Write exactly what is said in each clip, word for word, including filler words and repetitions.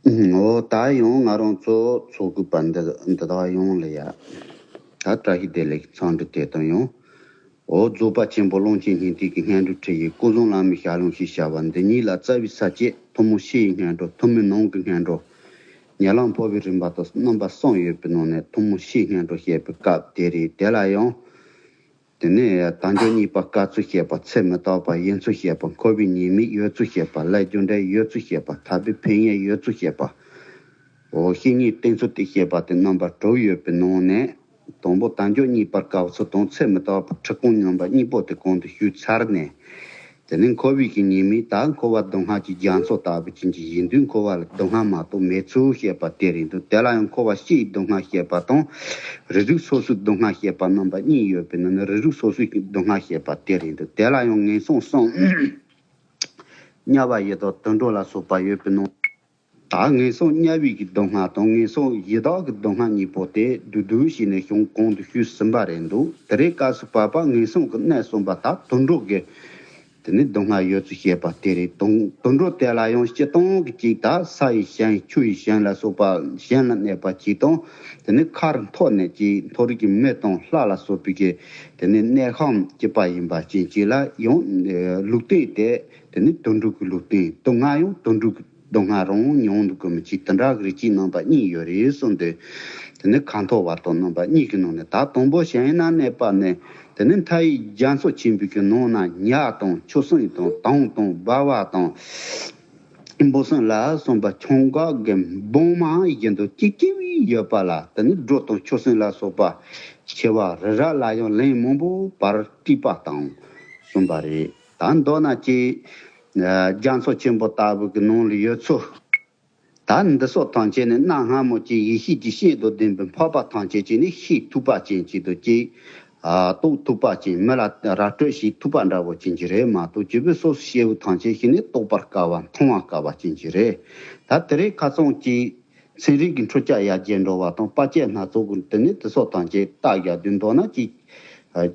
འོ་ད་ཡང་ང་རང་ཚོ་ཚོགས་ཀྱི་པ་འདི་འདི་དག་ཡོང་ལ་ཡ། ད་བཀྲ་ཤིས་བདེ་ལེགས་འཚམས་འདྲི་དེ་དང་ཡང་། འོ་རྫོགས་པ་ཆེན་པོ་ཀློང་ཆེན་སྙིང་ཐིག་གི་སྔོན་འགྲོ་ཁྲིད་ཡིག་སྐུ་གསུང་བླ་མའི་ཞལ་ལུང་ཞེས་བྱ་བ་འདི་ཉིད་ལ་རྩ་བའི་ས་བཅད་ཐུན་མོང་སྤྱི་ཡི་སྔོན་འགྲོ། ཐུན་མོང་ནང་གི་སྔོན་འགྲོ། ཉེ་ལམ་འཕོ་བའི་རིམ་པ་དང་རྣམ་པ་གསུམ་ཡོད་པའི་ནང་ནས་ཐུན་མོང་སྤྱིའི་སྔོན་འགྲོ་བཤད་པའི་སྐབས་དེ་རེད། དེ་ལ་ཡང་། དེ་ནས་དལ་འབྱོར་རྙེད་པ་དཀའ་ཚུལ་བཤད་པ། ཚེ་མི་རྟག་པ་ཡིན་ཚུལ་བཤད་པ། འཁོར་བའི་ཉེས་དམིགས་ཡོད་ཚུལ་བཤད་པ། ལས་རྒྱུ་འབྲས་ཡོད་ཚུལ་བཤད་པ། ཐར་པའི་ཕན་ཡོན་ཡོད་ཚུལ་བཤད་པ། འོ་བཤེས་གཉེན་བསྟེན་ཚུལ་དེ་བཤད་པ་དེ་རྣམ་པ་དྲུག་ཡོད་པའི་ནང་ནས། དང་པོ་དལ་འབྱོར་རྙེད་པར་དཀའ་བ་ཚུལ་དང་། ཚེ་མི་རྟག་པ། ཁྲི་སྐོང་རྣམ་པ་གཉིས་པོ་དེ་གོང་དུ་ཞུས་ཚར་ནས། དེ་ནས་འཁོར་བའི་གི་ཉེས་དམིགས། ད་འཁོར་བ་སྡུག་བསྔལ་གྱི་རྒྱ་མཚོ་ལྟ་བུ་ཅན་གྱི་ཡིན་དུས། འཁོར་བ་ལ་སྡུག་བསྔལ་མ་གཏོགས་མེད་ཚུལ་བཤད་པ་དེ་རེད་འདུག་དེ་ལ་ཡང་འཁོར་བ་སྤྱིའི་སྡུག་བསྔལ་བཤད་པ་དང་། རིགས་རུས་སོ་སོའི་སྡུག་བསྔལ་བཤད་པ་རྣམ་པ་གཉིས་ཡོད་པའི་ནང་ནས། རིགས་རུས་སོ་སོའི་སྡུག་བསྔལ་བཤད་པ་དེ་རེད་འདུག་དེ་ལ་ཡང་ངན་སོང་གསུམ། དམྱལ་བ་ཡི་དྭགས་དུད་འགྲོ་ལ་སོགས་པ་ཡོད་པའི་ནང་། ད་ངན་སོང་དམྱལ་བའི་གི་སྡུག་བསྔལ་དང་། ངན་སོང་ཡི་དྭགས་ཀྱི་སྡུག་བསྔལ་གཉིས་པོ་དེ་བསྡུས་བསྡུས་བྱས་ནས་གོང་གོང་དུ་ཞུས་ཟིན་པ་རེད་འདུག་དེ་རེད་སྐབས་སུ་བབ་པ་ངན་སོང་གི་གནས་གསུམ་པ་ད་དུད་འགྲོ་གི། དེ་ནས་སྡུག་བསྔལ་ཡོད་ཚུལ་བཤད་པ་དེ་རེད། དུད་དུད་འགྲོ་དེ་ལ་ཡང་སྤྱིར་བཏང་གི་གཅིག་ད་ས་ཡི་ཞིང་། ཆུ་ཡི་ཞིང་ལ་སོགས་པ་ཞིང་ལ་གནས་པ་གཅིག་དང་། དེ་ནས་མཁར་མཐོ་ནས་གཅིག་མཐོ་རིས་ཀྱི་མེ་དང་ལྷ་ལ་སོགས་པའི་གི། དེ་ནས་གནས་ཁང་བཅས་པ་ཡིན་པ་ཅན་གཅིག་ལ་ཡང་། ལུས་རྟེན་དེ་དེ་ནས་དུད་འགྲོ་གི་ལུས་རྟེན། སྡུག་བསྔལ་ཡང་དུད་འགྲོ་གི་སྡུག་བསྔལ་རང་མྱོང་འདུག་གི་མི་གཅིག་དེ་འདྲ་གི་རིགས་གཅིག་རྣམ་པ་གཉིས་ཡོད་རེད་གསུངས་ཏེ། དེ་ནས་ཁ་འཐོར་བ་དང་རྣམ་པ་གཉིས་ཀྱི་ནང་ནས། ད་དང་པོ་ཞིང་ན་གནས་པ་ནས། དེ་ནས་མཐའ་ཡས་རྒྱ་མཚོ་ཆེན་པོའི་གི་ནང་ན་ཉ་དང་ཆུ་སྲིན་དང་དོམ་དང་སྦལ་བ་དང་འབུ་སྲིན་ལ་སོགས་པ་ཁྱུང་འགག་གི་སྦུང་མ་བཞིན་དུ་གཅིག་གཅིག་ཡོད་པ་ལ། དེ་ནས་སྦྲུལ་དང་ཆུ་སྲིན་ལ་སོགས་པ་མཆེ་བ་རེ་རེ་ལ་ཡང་ལན་མང་པོ་བར་དཀྲིས་པ་དང་གསུངས་པ་རེད། ད་མདོར་ན་ཅིག་རྒྱ་མཚོ་ཆེན་པོ་ལྟ་བུ་གི་ནང་ལ་ཡོད་ཚུལ། ད་འདི་སོགས་ཐམས་ཅད་ནི་གནའ་སྔ་མོ་ཅིག་ཡེ་ཤེས་ཀྱི་ཤེད་དང་ལྡན་པའི་འཕགས་པ་ཐམས་ཅད་ཀྱིས་ནི་ཤེས་ཐུབ་པ་ཅན་གཅིག་ཏུ་ཅིག་རྟོགས་ཐུབ་པ་ཅན། མི་ལ་ར་སྤྲོད་བྱེད་ཐུབ་པ་འདྲ་བོ་ཅན་གྱི་རེད་མ་གཏོགས། ཇི་སྲིད་སོ་སོ་སྐྱེ་བོ་ཐམས་ཅད་ཀྱིས་ནི་རྟོགས་པར་དཀའ་བ། མཐོང་བར་དཀའ་བ་ཅན་གྱི་རེད། ད་དེ་རིང་ཁ་སང་ཅིག་ཚན་རིག་གི་འཕྲུལ་ཆས་ཡར་རྒྱས་འགྲོ་བ་དང་དཔའ་སྤྱད་སྣ་ཚོགས་ཀྱིས་དེ་ནི་དེ་སོགས་ཐམས་ཅད་བལྟ་བཞག་དུས། མདོར་ན་ཅིག་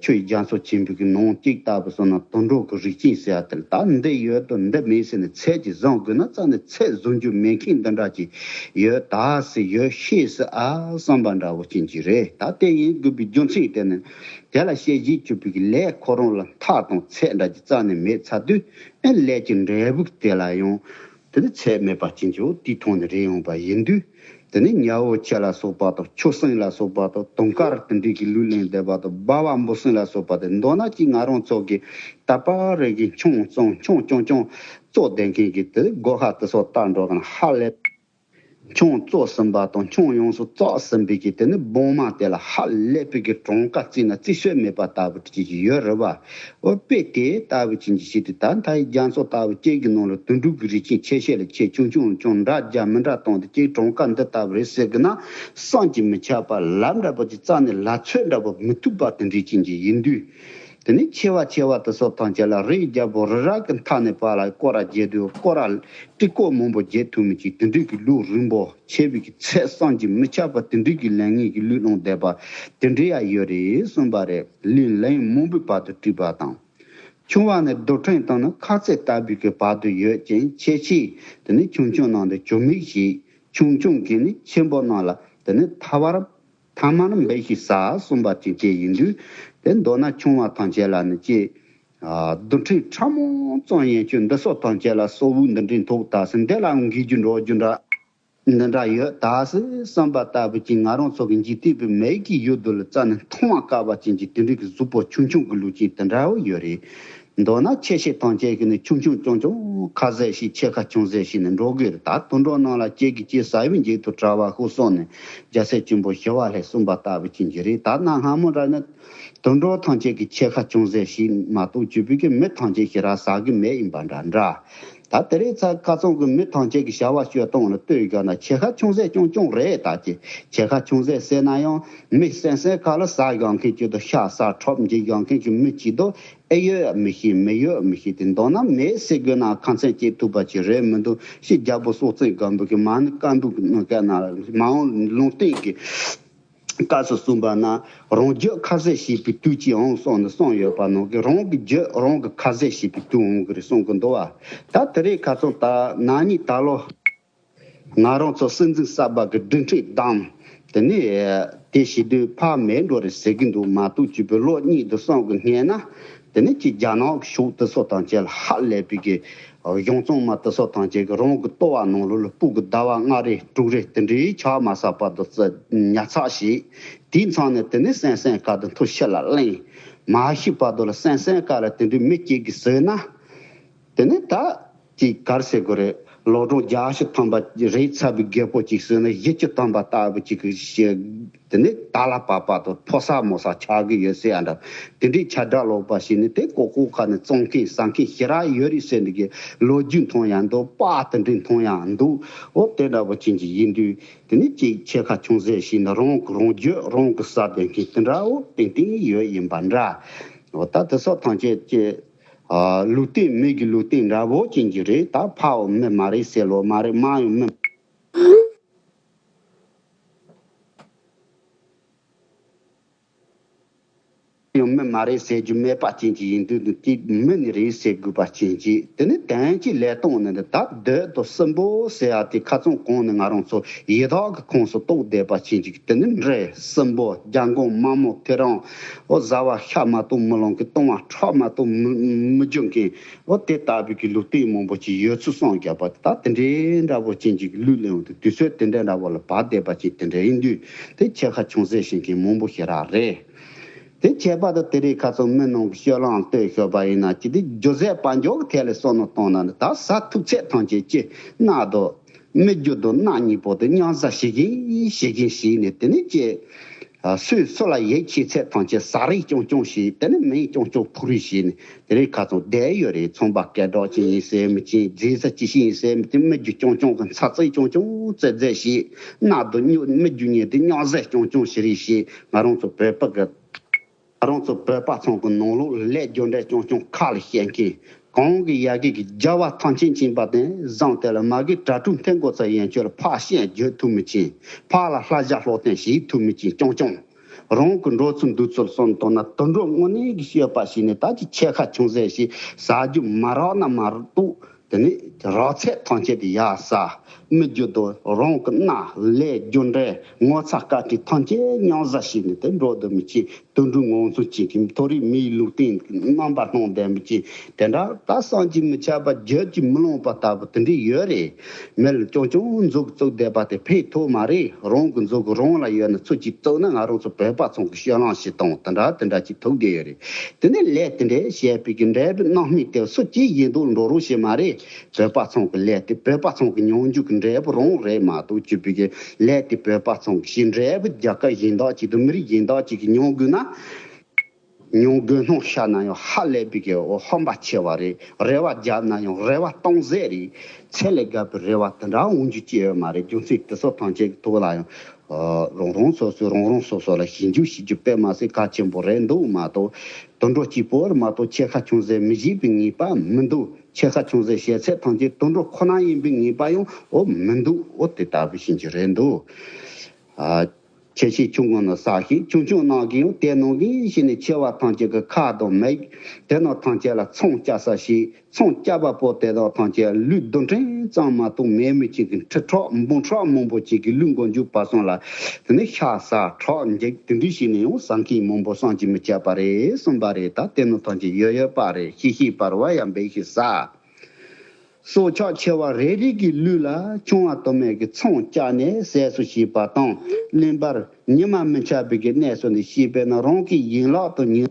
ཆུ་ཡི་རྒྱ་མཚོ་ཆེན་པོའི་གི་ནང་གཅིག་ལྟ་བུ་སོང་ན་དུད་འགྲོ་གི་རིགས་ཅན་ཟེར་ཡ་དེ་ལ། ད་འདི་ཡོད་དོ་འདི་མེད་ཟེར་ནས་ཚད་ཅིག་བཟུང་དགོས་ན། རྩ་ནས་ཚད་བཟུང་རྒྱུ་མེད་མཁན་འདི་འདྲ་ཅིག་ཡོད་ད་ཟེར། ཡོད་ཤེས་སི་ཨ་བསམ་པ་འདྲ་བོ་ཅན་གྱི་རེད། ད་དེ་ཡིན་དགོས་པའི་རྒྱུ་མཚན་དེ་ནི། དེ་ལ་བཤད་བྱེད་གྱུར་པའི་གི་ལས་ཁོ་རང་ལ་མཐའ་དང་ཚད་འདྲ་ཅིག་རྩ་ནས་མེད་ཚར་དུས། ཨེ་ལས་ཀྱི་འབྲས་བུ་དེ་ལ་ཡང་དེ་ནི་ཚད་མེད་པ་ཅན་གྱི་འོ་དེའི་ཐོག་ནས་རེད་ཡོང་པ་ཡིན་དུས། དེ་ནས་ཉ་འོ་ཆེ་ལ་སོགས་པ་དང་། ཆུ་སྲིན་ལ་སོགས་པ་དང་། དུང་དཀར་དེ་འདྲའི་གི་ལུས་ལེན་བསྡད་པ་དང་། སྦལ་བ་འབུ་སྲིན་ལ་སོགས་པ་དེ། མདོར་ན་ཅིག་ང་རང་ཚོ་གི་ད་པ་རེ་གི་ཆུང་ཙང་ཆུང་ཆུང་ཆུང་བཙོ་བསྡད་མཁན་གི་དེ་སྒོ་ཁ་དེ་སོགས་ལྟ་འགྲོ་གི་ན། ཧ་ལས་ཆུང་བཙོ་ཟིན་པ་དང་། ཆུང་ཡོངས་སུ་བཙགས་ཟིན་པའི་གི་དེ་ནི་སྦུང་མ་དེ་ལ་ཧ་ལས་པའི་གི་གྲངས་ཀ་བརྩིས་ན་བརྩི་སྲོལ་མེད་པ་ལྟ་བུ་ཅིག་ཡོད་རེད་བ། འོ་དཔེ་དེ་ལྟ་བུ་ཅན་གྱི་ཞིག་དེ། ད་མཐའ་ཡས་རྒྱ་མཚོ་ལྟ་བུ་ཅིག་གི་ནང་ལ་དུད་འགྲོ་གི་རིགས་ཅན་ཆེ་ཤས་ལས་ཆེ། ཆུང་ཆུང་ཆུང་འདྲ་རྒྱ་མི་འདྲ་བཏང་སྟེ་ཅིག་གྲངས་ཀ་འདི་ལྟ་བུ་རེད་ཟེར་གི་ན། བསམ་གྱིས་མི་ཁྱབ་པ་ལབ་འདྲ་པོ་ཅིག་རྩ་ནས་ལབ་ཚོད་འདྲ་པོ་མི་ཐུབ་པ་དེ་འདྲའི་ཅན་གྱི་ཡིན་དུས། དེ་ནས་ཆེ་བ་ཆེ་བ་དེ་སོགས་ཐམས་ཅད་ལ་རིའི་རྒྱལ་པོ་རི་རབ་ཀྱི་མཐའ་ནས་ཕར་ལ་སྐོར་ར་བརྒྱབ་དུས། སྐོར་ར་ཏི་སྐོར་མང་པོ་བརྒྱབ་ཐུབ་མི་ཅིག་དེ་འདྲའི་གི་ལུས་རིང་པོ་ཆེ་བའི་གི་ཚད་བསམ་གྱིས་མི་ཁྱབ་པ་དེ་འདྲའི་གི་ལས་ངན་གྱི་ལུས་བླངས་བསྡད་པ་དེ་འདྲ་ཡང་ཡོད་རེད་གསུངས་པ་རེད། ལན་ལན་མང་པོའི་བར་དུ་དཀྲིས་པ་དང་། ཆུང་བ་ནས་རྡུལ་ཕྲན་དང་ནི་ཁ་ཟས་ལྟ་བུའི་གི་བར་དུ་ཡོད་ཅིང་། ཆེ་ཆེས་དེ་ནི་ཆུང་ཆུང་རྣམས་དེ་ཆུ་མིག་བྱས། ཆུང་ཆུང་གིས་ནི་ཆེན་པོ་རྣམས་ལ་དེ་ནི་ཐ་བར་ཐ་མར་འབེབས་ཤིང་ཟ་གསུངས་པ་ཅིག་དེ་ཡིན་དུས། དེ་མདོར་ན་ཆུང་བ་ཐམས་ཅད་ལ་ནི་ཅིག་རྡུལ་ཕྲན་ཕྲ་མོ་ཙམ་ཡན་ཆད་འདི་སོགས་ཐམས་ཅད་ལ་གསོ་བའི་འདི་འདྲའི་ཐོག་ད་ཟེར། འདི་ལ་འགུལ་རྒྱུ་འགྲོ་རྒྱུ་འདྲ་འདི་འདྲ་ཡོད་ད་ཟེར་བསམ་པ་ལྟ་བུ་ཅིག་ང་རང་ཚོ་གི་འཇིག་རྟེན་པའི་མིག་གི་ཡུལ་དུ་ལ་རྩ་ནས་མཐོང་བ་དཀའ་བ་ཅན་གྱི་དེ་འདྲའི་གི་གཟུགས་པོ་ཆུང་ཆུང་གི་ལུས་ཅན་དེ་འདྲ་བོ་ཡོད་རེད། མདོར་ན་ཆེ་ཆེ་ཐམས་ཅད་ཀྱིས་ནི་ཆུང་ཆུང་ཆུང་ཆུང་ཁ་ཟས་ཤིག་ཆེ་ཁ་ཆུང་ཟས་ཤིག་ནི་འགྲོ་དགོས་རེད། ད་དུད་འགྲོ་རྣམས་ལ་ཁྱེད་ཀྱིས་ཅིག་ཟ་བའི་མཇུག་ཏུ་དྲ་བ་ཤོག་གསུངས་ནས་རྒྱལ་སྲས་ཆེན་པོ་ཞི་བ་ལྷས་གསུངས་པ་ལྟ་བུ་ཅན་གྱི་རེད། ད་གནའ་སྔ་མོ་ར་ནི་དུད་འགྲོ་ཐམས་ཅད་ཀྱིས་ཆེ་ཁ་ཆུང་ཟས་ཤིག་མ་གཏོགས་བཅུ་པའི་གི་མི་ཐམས་ཅད་ཀྱིས་ར་ཟ་གི་མེད་ཡིན་པ་འདྲ་འདྲ། ད་དེ་རིང་ཚ་ཁ་ཚང་གི་མི་ཐམས་ཅད་ཀྱི་བྱ་བ་སྤྱོད་སྟངས་ལ་ལྟོས་དགོས་ན་ཆེ་ཁ་ཆུང་ཟས་ཆུང་ཆུང་རེད། ད་ཅི་ཆེ་ཁ་ཆུང་ཟས་ཟེར་ན་ཡང་མི་སེམས་སེམས་ཁ་ལ་ཟ་དགོས་མཁན་གཅིག་དང་ཤ་ཟ་ཁྲོབ་འཇིག་དགོས་མཁན་གྱི་མི་གཅིག་དང་ཨེ་ཡོད་མི་ཤེས་མི་ཡོད་མི་ཤེས་ཏེ། མདོར་ན་མི་ཟེར་དགོས་ན་ཁ་མཚན་བཅད་ཐུབ་པ་ཅིག་རེད་མི་འདུག་ཤི་རྒྱལ་པོ་སྲོག་བཙན་སྒམ་པོ་གི་མ་ཎི་བཀའ་འདུག་གི་ནང་བཀའ་ན་མ་འོངས་ལུང་བསྟན་གྱི་སྐབས་སུ་གསུངས་པ་ན། རང་རྒྱུད་ཁ་ཟས་བྱེད་པའི་དུས་ཅིག་འོང་གསུངས་ནས་གསུངས་ཡོད་པ་ནང་གི་རང་གི་རྒྱུད་རང་གི་ཁ་ཟས་བྱེད་པའི་དུས་འོང་གི་རེད་གསུང་གི་འདུག་བ། ད་དེ་རིང་ཁ་སང་ད་ན་ནིང་ད་ལོ་ ང་རང་ཚོ་སྲིད་འཛིན་གསར་པ་གི་སྒྲིག་ཁྲིམས་དང་། དེ་ནས་དེ་བྱེད་དུས་ཕར་མེད་འགྲོ་རེད་ཟེར་གི་འདུག་མ་གཏོགས་ཅིག་པའི་ལོ་གཉིས་དང་གསུམ་གི་སྔོན་ན། དེ་ནས་ཅིག་རྒྱ་ནག་གི་ཕྱོགས་དེ་ཚོ་དང་བཅས་ལ་ཧ་ལས་པའི་གི་གཞུང་ཚང་མ་དེ་ཚོ་དང་བཅས་གི་རང་གི་ལྟོ་བ་ནང་ལོགས་ལ་སྤུ་གུ་ཟླ་བ་ལྔ་རེ་དྲུག་རེ་དེ་འདྲའི་ཆགས་མ་ཚར་བར་དུ་ཉར་ཚགས་བྱས། དེའི་མཚམས་ནས་དེ་ནས་སེམས་སེམས་ཁ་དུ་འཐུ་ཕྱི་ལ་གླེང་། མ་ཤི་བར་དུ་ལ་སེམས་སེམས་ཁ་ལ་དེ་འདྲའི་མི་གཅིག་གིས་ཟོས་ན། དེ་ནས་ད་ཅིག་ག་རེ་ཟེར་དགོས་རེད། ལོ་གྲངས་བརྒྱད་ཅུ་ཐམ་པ་རེད་ཚར་བའི་རྒད་པོ་ཅིག་ཟོས་ན་བཞི་བཅུ་ཐམ་པ་ལྟ་བུ་ཅིག་གི་ཞེ། དེ་ནས་ད་ལ་བབ་བར་དུ་ཕོ་གསར་མོ་གསར་ཆགས་ཀྱི་ཡོད་ཟེར་ཡ་འདྲ། དེ་འདྲའི་ཁྱབ་བསྒྲགས་ལོག་པ་ཞིག་ནི་དེ་ཀོ་ཀོ་ཁ་ནས་བཙོང་མཁན་ཟ་མཁན་ཞེ་དྲག་ཡོད་རེད་ཟེར་འདི་གི་ལོ་རྒྱུས་མཐོང་ཡ་འདུག་པ། དེ་འདྲའི་མཐོང་ཡ་འདུག་འོ་དེ་འདྲ་པོ་ཅན་གྱི་ཡིན་དུས། དེ་ནི་ཅིག་ཕྱེད་ཀ་ཅུང་ཟད་ཞིག་ནི་རང་གི་རང་རྒྱུད་རང་གི་ཟ་བསྡད་མཁན་དེ་འདྲ་བོ་ཏན་ཏན་ཡོད་ཡིན་པ་འདྲ། འོ་ད་དེ་སོགས་ཐམས་ཅད་ཀྱི། ཨ། ལུགས་བསྟན་མི་གི་ལུགས་བསྟན་འདྲ་བོ་ཅན་གྱི་རེད། ད་ཕ་བོ་མི་མ་རེད་ཟེར་ལོ་མ་རེད། མ་ཡང་མི། ཡང་མི་མ་རེད་ཟེར་རྒྱུ་མེད་པ་ཅན་གྱི་ཡིན་དུས་དེ་མི་ནི་རེད་ཟེར་དགོས་པ་ཅན་གྱི། དེ་ནི་དོན་གྱི་ལས་སྟངས་ནི་ད་སྡོད་དང་སྲིན་པོ་ཟེར་ཡ་དེ་ཁ་ཚང་གོང་ནས་ང་རང་ཚོ་ཡི་དྭགས་ཀྱི་ཁོངས་སུ་གཏོགས་བསྡད་པ་ཅན་གྱི། དེ་ནི་འདྲེ་སྲིན་པོ་རྒྱལ་འགོང་དམག་མོ་དེ་རང་འོ་བཟའ་བ་ཤ་མ་གཏོགས་མི་ལོང་གི། བཏུང་བ་ཁྲག་མ་གཏོགས་མི་མི་འཇུ་མཁན། འོ་དེ་ལྟ་བུའི་གི་ལུགས་བསྟན་མང་པོ་ཅིག་ཡོད་ཚུལ་སངས་རྒྱས་པ་དེ་ད་དེ་འདྲའི་འདྲ་པོ་ཅན་གྱི་ལུགས་ལ་ཡོང་དུས་དུས་ཚོད་དེ་འདྲའི་འདྲ་པོ་ལ་བབས་བསྡད་པ་ཅིག་དེ་འདྲ་ཡིན་དུས། དེ་ཕྱེད་ཀ་ཅུང་ཟད་ཤེས་མཁན་མང་པོ་ཞེ་དྲག་རེད། དེ་ཁྱད་པར་དུ་དེ་རིང་ཁ་སང་མི་ནང་གི་སྤྱོད་ལམ་ལྟོས་ཤོར་བ་ཡིན་ན་ཅི་སྟེ་རྒྱུ་ཟད་དཔལ་འབྱོར་གྱི་ཐད་ལ་བསམ་བློ་བཏང་ན་ནི་ད་ཟ་ཐུབ་ཚད་ཐམས་ཅད་ཀྱི་སྣ་དང་། མི་རྒྱུ་དང་སྣ་གཉིས་པོ་དེ་མཉམ་བཟའ་བྱེད་ཀྱིན་བྱེད་ཀྱིན་བྱས་ནས། དེ་ནས་ཀྱི། ཨ། སུས་སུ་ལ་ཡིད་ཆེས་ཚད་ཐམས་ཅད་ཟ་རེས་རྐྱང་རྐྱང་བྱས། དེ་ནས་མིང་རྐྱང་རྐྱང་ཕུག་རེས་བྱས་ནས་དེ་རིང་ཁ་སང་བསྡད་ཡོད་རེད། ཚོང་པ་སྐད་གྲགས་ཅན་ཡིན་ཟེར་མི་ཅན། མཛེས་ས་ཅི་ཞིག་ཡིན་ཟེར་མི་དེ། མི་རྒྱུ་རྐྱང་རྐྱང་གི་ཚ་ཚིག་རྐྱང་རྐྱང་རྩེད་རྩེད་བྱས། སྣ་དང་སྨྱུག་མི་རྒྱུ་གཉིས་དེ་མཉམ་བཟས་རྐྱང་རྐྱང་བྱེད་རེས་བྱས། ང་རང་ཚོ་བོད་པ་གི། ང་རང་ཚོ་བོད་པ་ཚང་གི་ནང་ལོགས་ལ་ལས་རྒྱུ་འབྲས་རྐྱང་རྐྱང་ཁ་ལ་བཤད་མཁན། གང་གི་ཡ་གི་གི་རྒྱལ་བ་ཐམས་ཅད་མཁྱེན་པ་དེ་བཟང་དེ་ལ་མ་གི་དྲ་གྲོགས་མཐུན་སྒོ་ཚ་ཡན་ཆོད་ལ་ཕར་བཤད་བརྗོད་ཐུབ་མི་ཅན། ཕར་ལ་ལྷ་བྱ་ལྷོ་སྟོན་བྱེད་ཐུབ་མི་ཅན་རྐྱང་རྐྱང་། རང་གི་འགྲོ་ཚུལ་འདུག་ཚུལ་སོང་དང་ན་དུད་འགྲོ་དངོས་གནས་ཀྱི་སྤྱོད་པ་ཞིག་ནི་ད་ཅི་ཕྱེད་ཀ་ཅུང་ཟད་ཞིག་ཟ་རྒྱུ་མ་རག་ན་མ་གཏོགས། དེ་ནས་རག་ཚད་ཐམས་ཅད་དེ་ཡར་ཟ། མི་རྒྱུ་དང་རང་གི་སྣ་ལས་རྒྱུ་འབྲས་ངོ་ཚ་དཀའ་ཐུབ་ཐམས་ཅད་མཉམ་བཟའ་བྱས་ནས་དེ་འགྲོ་དུ་མི་ཅི། དུད་འགྲོའི་ངང་ཚུལ་ཅན་གྱི། མཐོ་རིས་མིའི་ལུགས་བསྟན་རྣམ་པར་སྣང་ལྡན་པའི་ཅི། དེ་འདྲ་ད་བསམ་གྱིས་མི་ཁྱབ་པ་བརྗོད་ཀྱིས་མི་ལོངས་པ་ལྟ་བུ་དེ་འདྲ་ཡོད་རེད། མི་ལ་རྐྱང་རྐྱང་མཛུབ་བཙུགས་བསྡད་པ་དེ་ཕན་ཐོགས་མ་རེད། རང་གི་མཛུབ་གུ་རང་ལ་ཡོད་ན་ཚུར་ཅིག་བཙུགས་ན་ང་རང་ཚོ་བོད་པ་ཚང་གི་སྤྱོད་ལམ་ཞིག་དང་དེ་འདྲ་དེ་འདྲ་ཅིག་ཐུག་བསྡད་ཡོད་རེད། དེ་ནས་ལས་དེ་འདྲའི་བྱས་པའི་གི་འབྲས་བུ་རྣམ་སྨིན་དེ་སུ་གཅིག་ཡིན་མདོག་འགྲོ་རོགས་བྱེད་མ་རེད། བོད་པ་ཚང་གི་ལས་དེ་བོད་པ་ཚང་གི་མྱོང་འཇུག་གི་འབྲས་བུ་རང་རེད་མ་གཏོགས་ཅིག་པའི་གི་ལས་དེ་བོད་པ་ཚང་གི་ཞིག་འབྲས་བུ་རྒྱལ་ཁབ་གཞན་དག་ཅིག་དང་མི་རིགས་གཞན་དག་ཅིག་གི་མྱོང་དགོས་ན། མྱོང་དགོས་སྣང་ཤར་ན་ཡང་ཧ་ལས་པའི་གི་འོ་ཧམ་པ་ཆེ་བ་རེད། རེ་བ་བརྒྱབ་ན་ཡང་རེ་བ་སྟོང་ཟད་རེད། ཚད་ལས་བརྒལ་བའི་རེ་བ་དེ་འདྲ་འོང་རྒྱུ་ཅི་ཡོད་མ་རེད། རྒྱུ་མཚན་དེ་ཚོ་ཐམས་ཅད་ཀྱི་ཐོག་ལ་ཡང་། ཨ། རང་རང་སོ་སོས་རང་རང་སོ་སོ་ལ་ཞིབ་འཇུག་བྱེད་རྒྱུ་དཔེ་མ་སྲིད་གལ་ཆེན་པོ་རེད་འདུག་མ་གཏོགས། དུད་འགྲོ་གཅིག་པོར་མ་གཏོགས་ཕྱེད་ཀ་ཅུང་ཟད་མི་བྱེད་པའི་ངེས་པ་མི་འདུག་ཕྱེད་ཀ་ཅུང་ཟད་བྱེད་ཚད་ཐམས་ཅད་དུད་འགྲོ་ཁོ་ན་ཡིན་པའི་ངེས་པ་ཡང་འོ་མི་འདུག་འོ་དེ་ལྟ་བུ་ཤིན་ཅི་རེད་འདུག་ཨ། ཆེ་ཆེ་ཆུང་ངུ་ནང་ཟ་ཞིང་ཆུང་ཆུང་ནང་གི་ཡང་དེ་ནང་གི་ཞིག་ནས་ཆེ་བ་ཐམས་ཅད་ཀྱི་ཁ་དང་མིག་དེ་ནང་ཐམས་ཅད་ལ་ཚོང་རྒྱག་ས་ཞིག་ཚོང་རྒྱག་པ་པོ་དེ་དག་ཐམས་ཅད་ལུས་རྡུལ་ཕྲན་ཙམ་མ་གཏོགས་མེད་མི་གཅིག་གི་ཁྲི་ཕྲག་འབུམ་ཕྲག་མང་པོ་གཅིག་གི་ལུས་མགོ་མཇུག་བར་གསུམ་ལ། དེ་ནས་ཤ་ཟ་ཁྲག་འཇིག་དེ་འདྲ་ཞིག་ནས་ཡང་བསམ་གྱིས་མི་ཁྱབ་པ་རེད་གསུངས་པ་རེད། ད་དེ་ནང་ཐམས་ཅད་ཡོད་ཡོད་པ་རེད། ཤེས་ཤེས་པར་བ་ཡང་འབད་ཤེས་ཟ། སྲོག་ཆགས་ཆེ་བ་རེ་རེ་གི་ལུས་ལ་ཆུང་བ་དུ་མའི་གི་ཚོང་བཅག་ནས་ཟས་སུ་བྱེད་པ་དང་ལེན་པར་ཉི་མ་མི་འཆར་བའི་གི་གནས་སུ་ནི་ཤེས་པས་ན་རང་གི་ཡན་ལག་དང་ཉིན།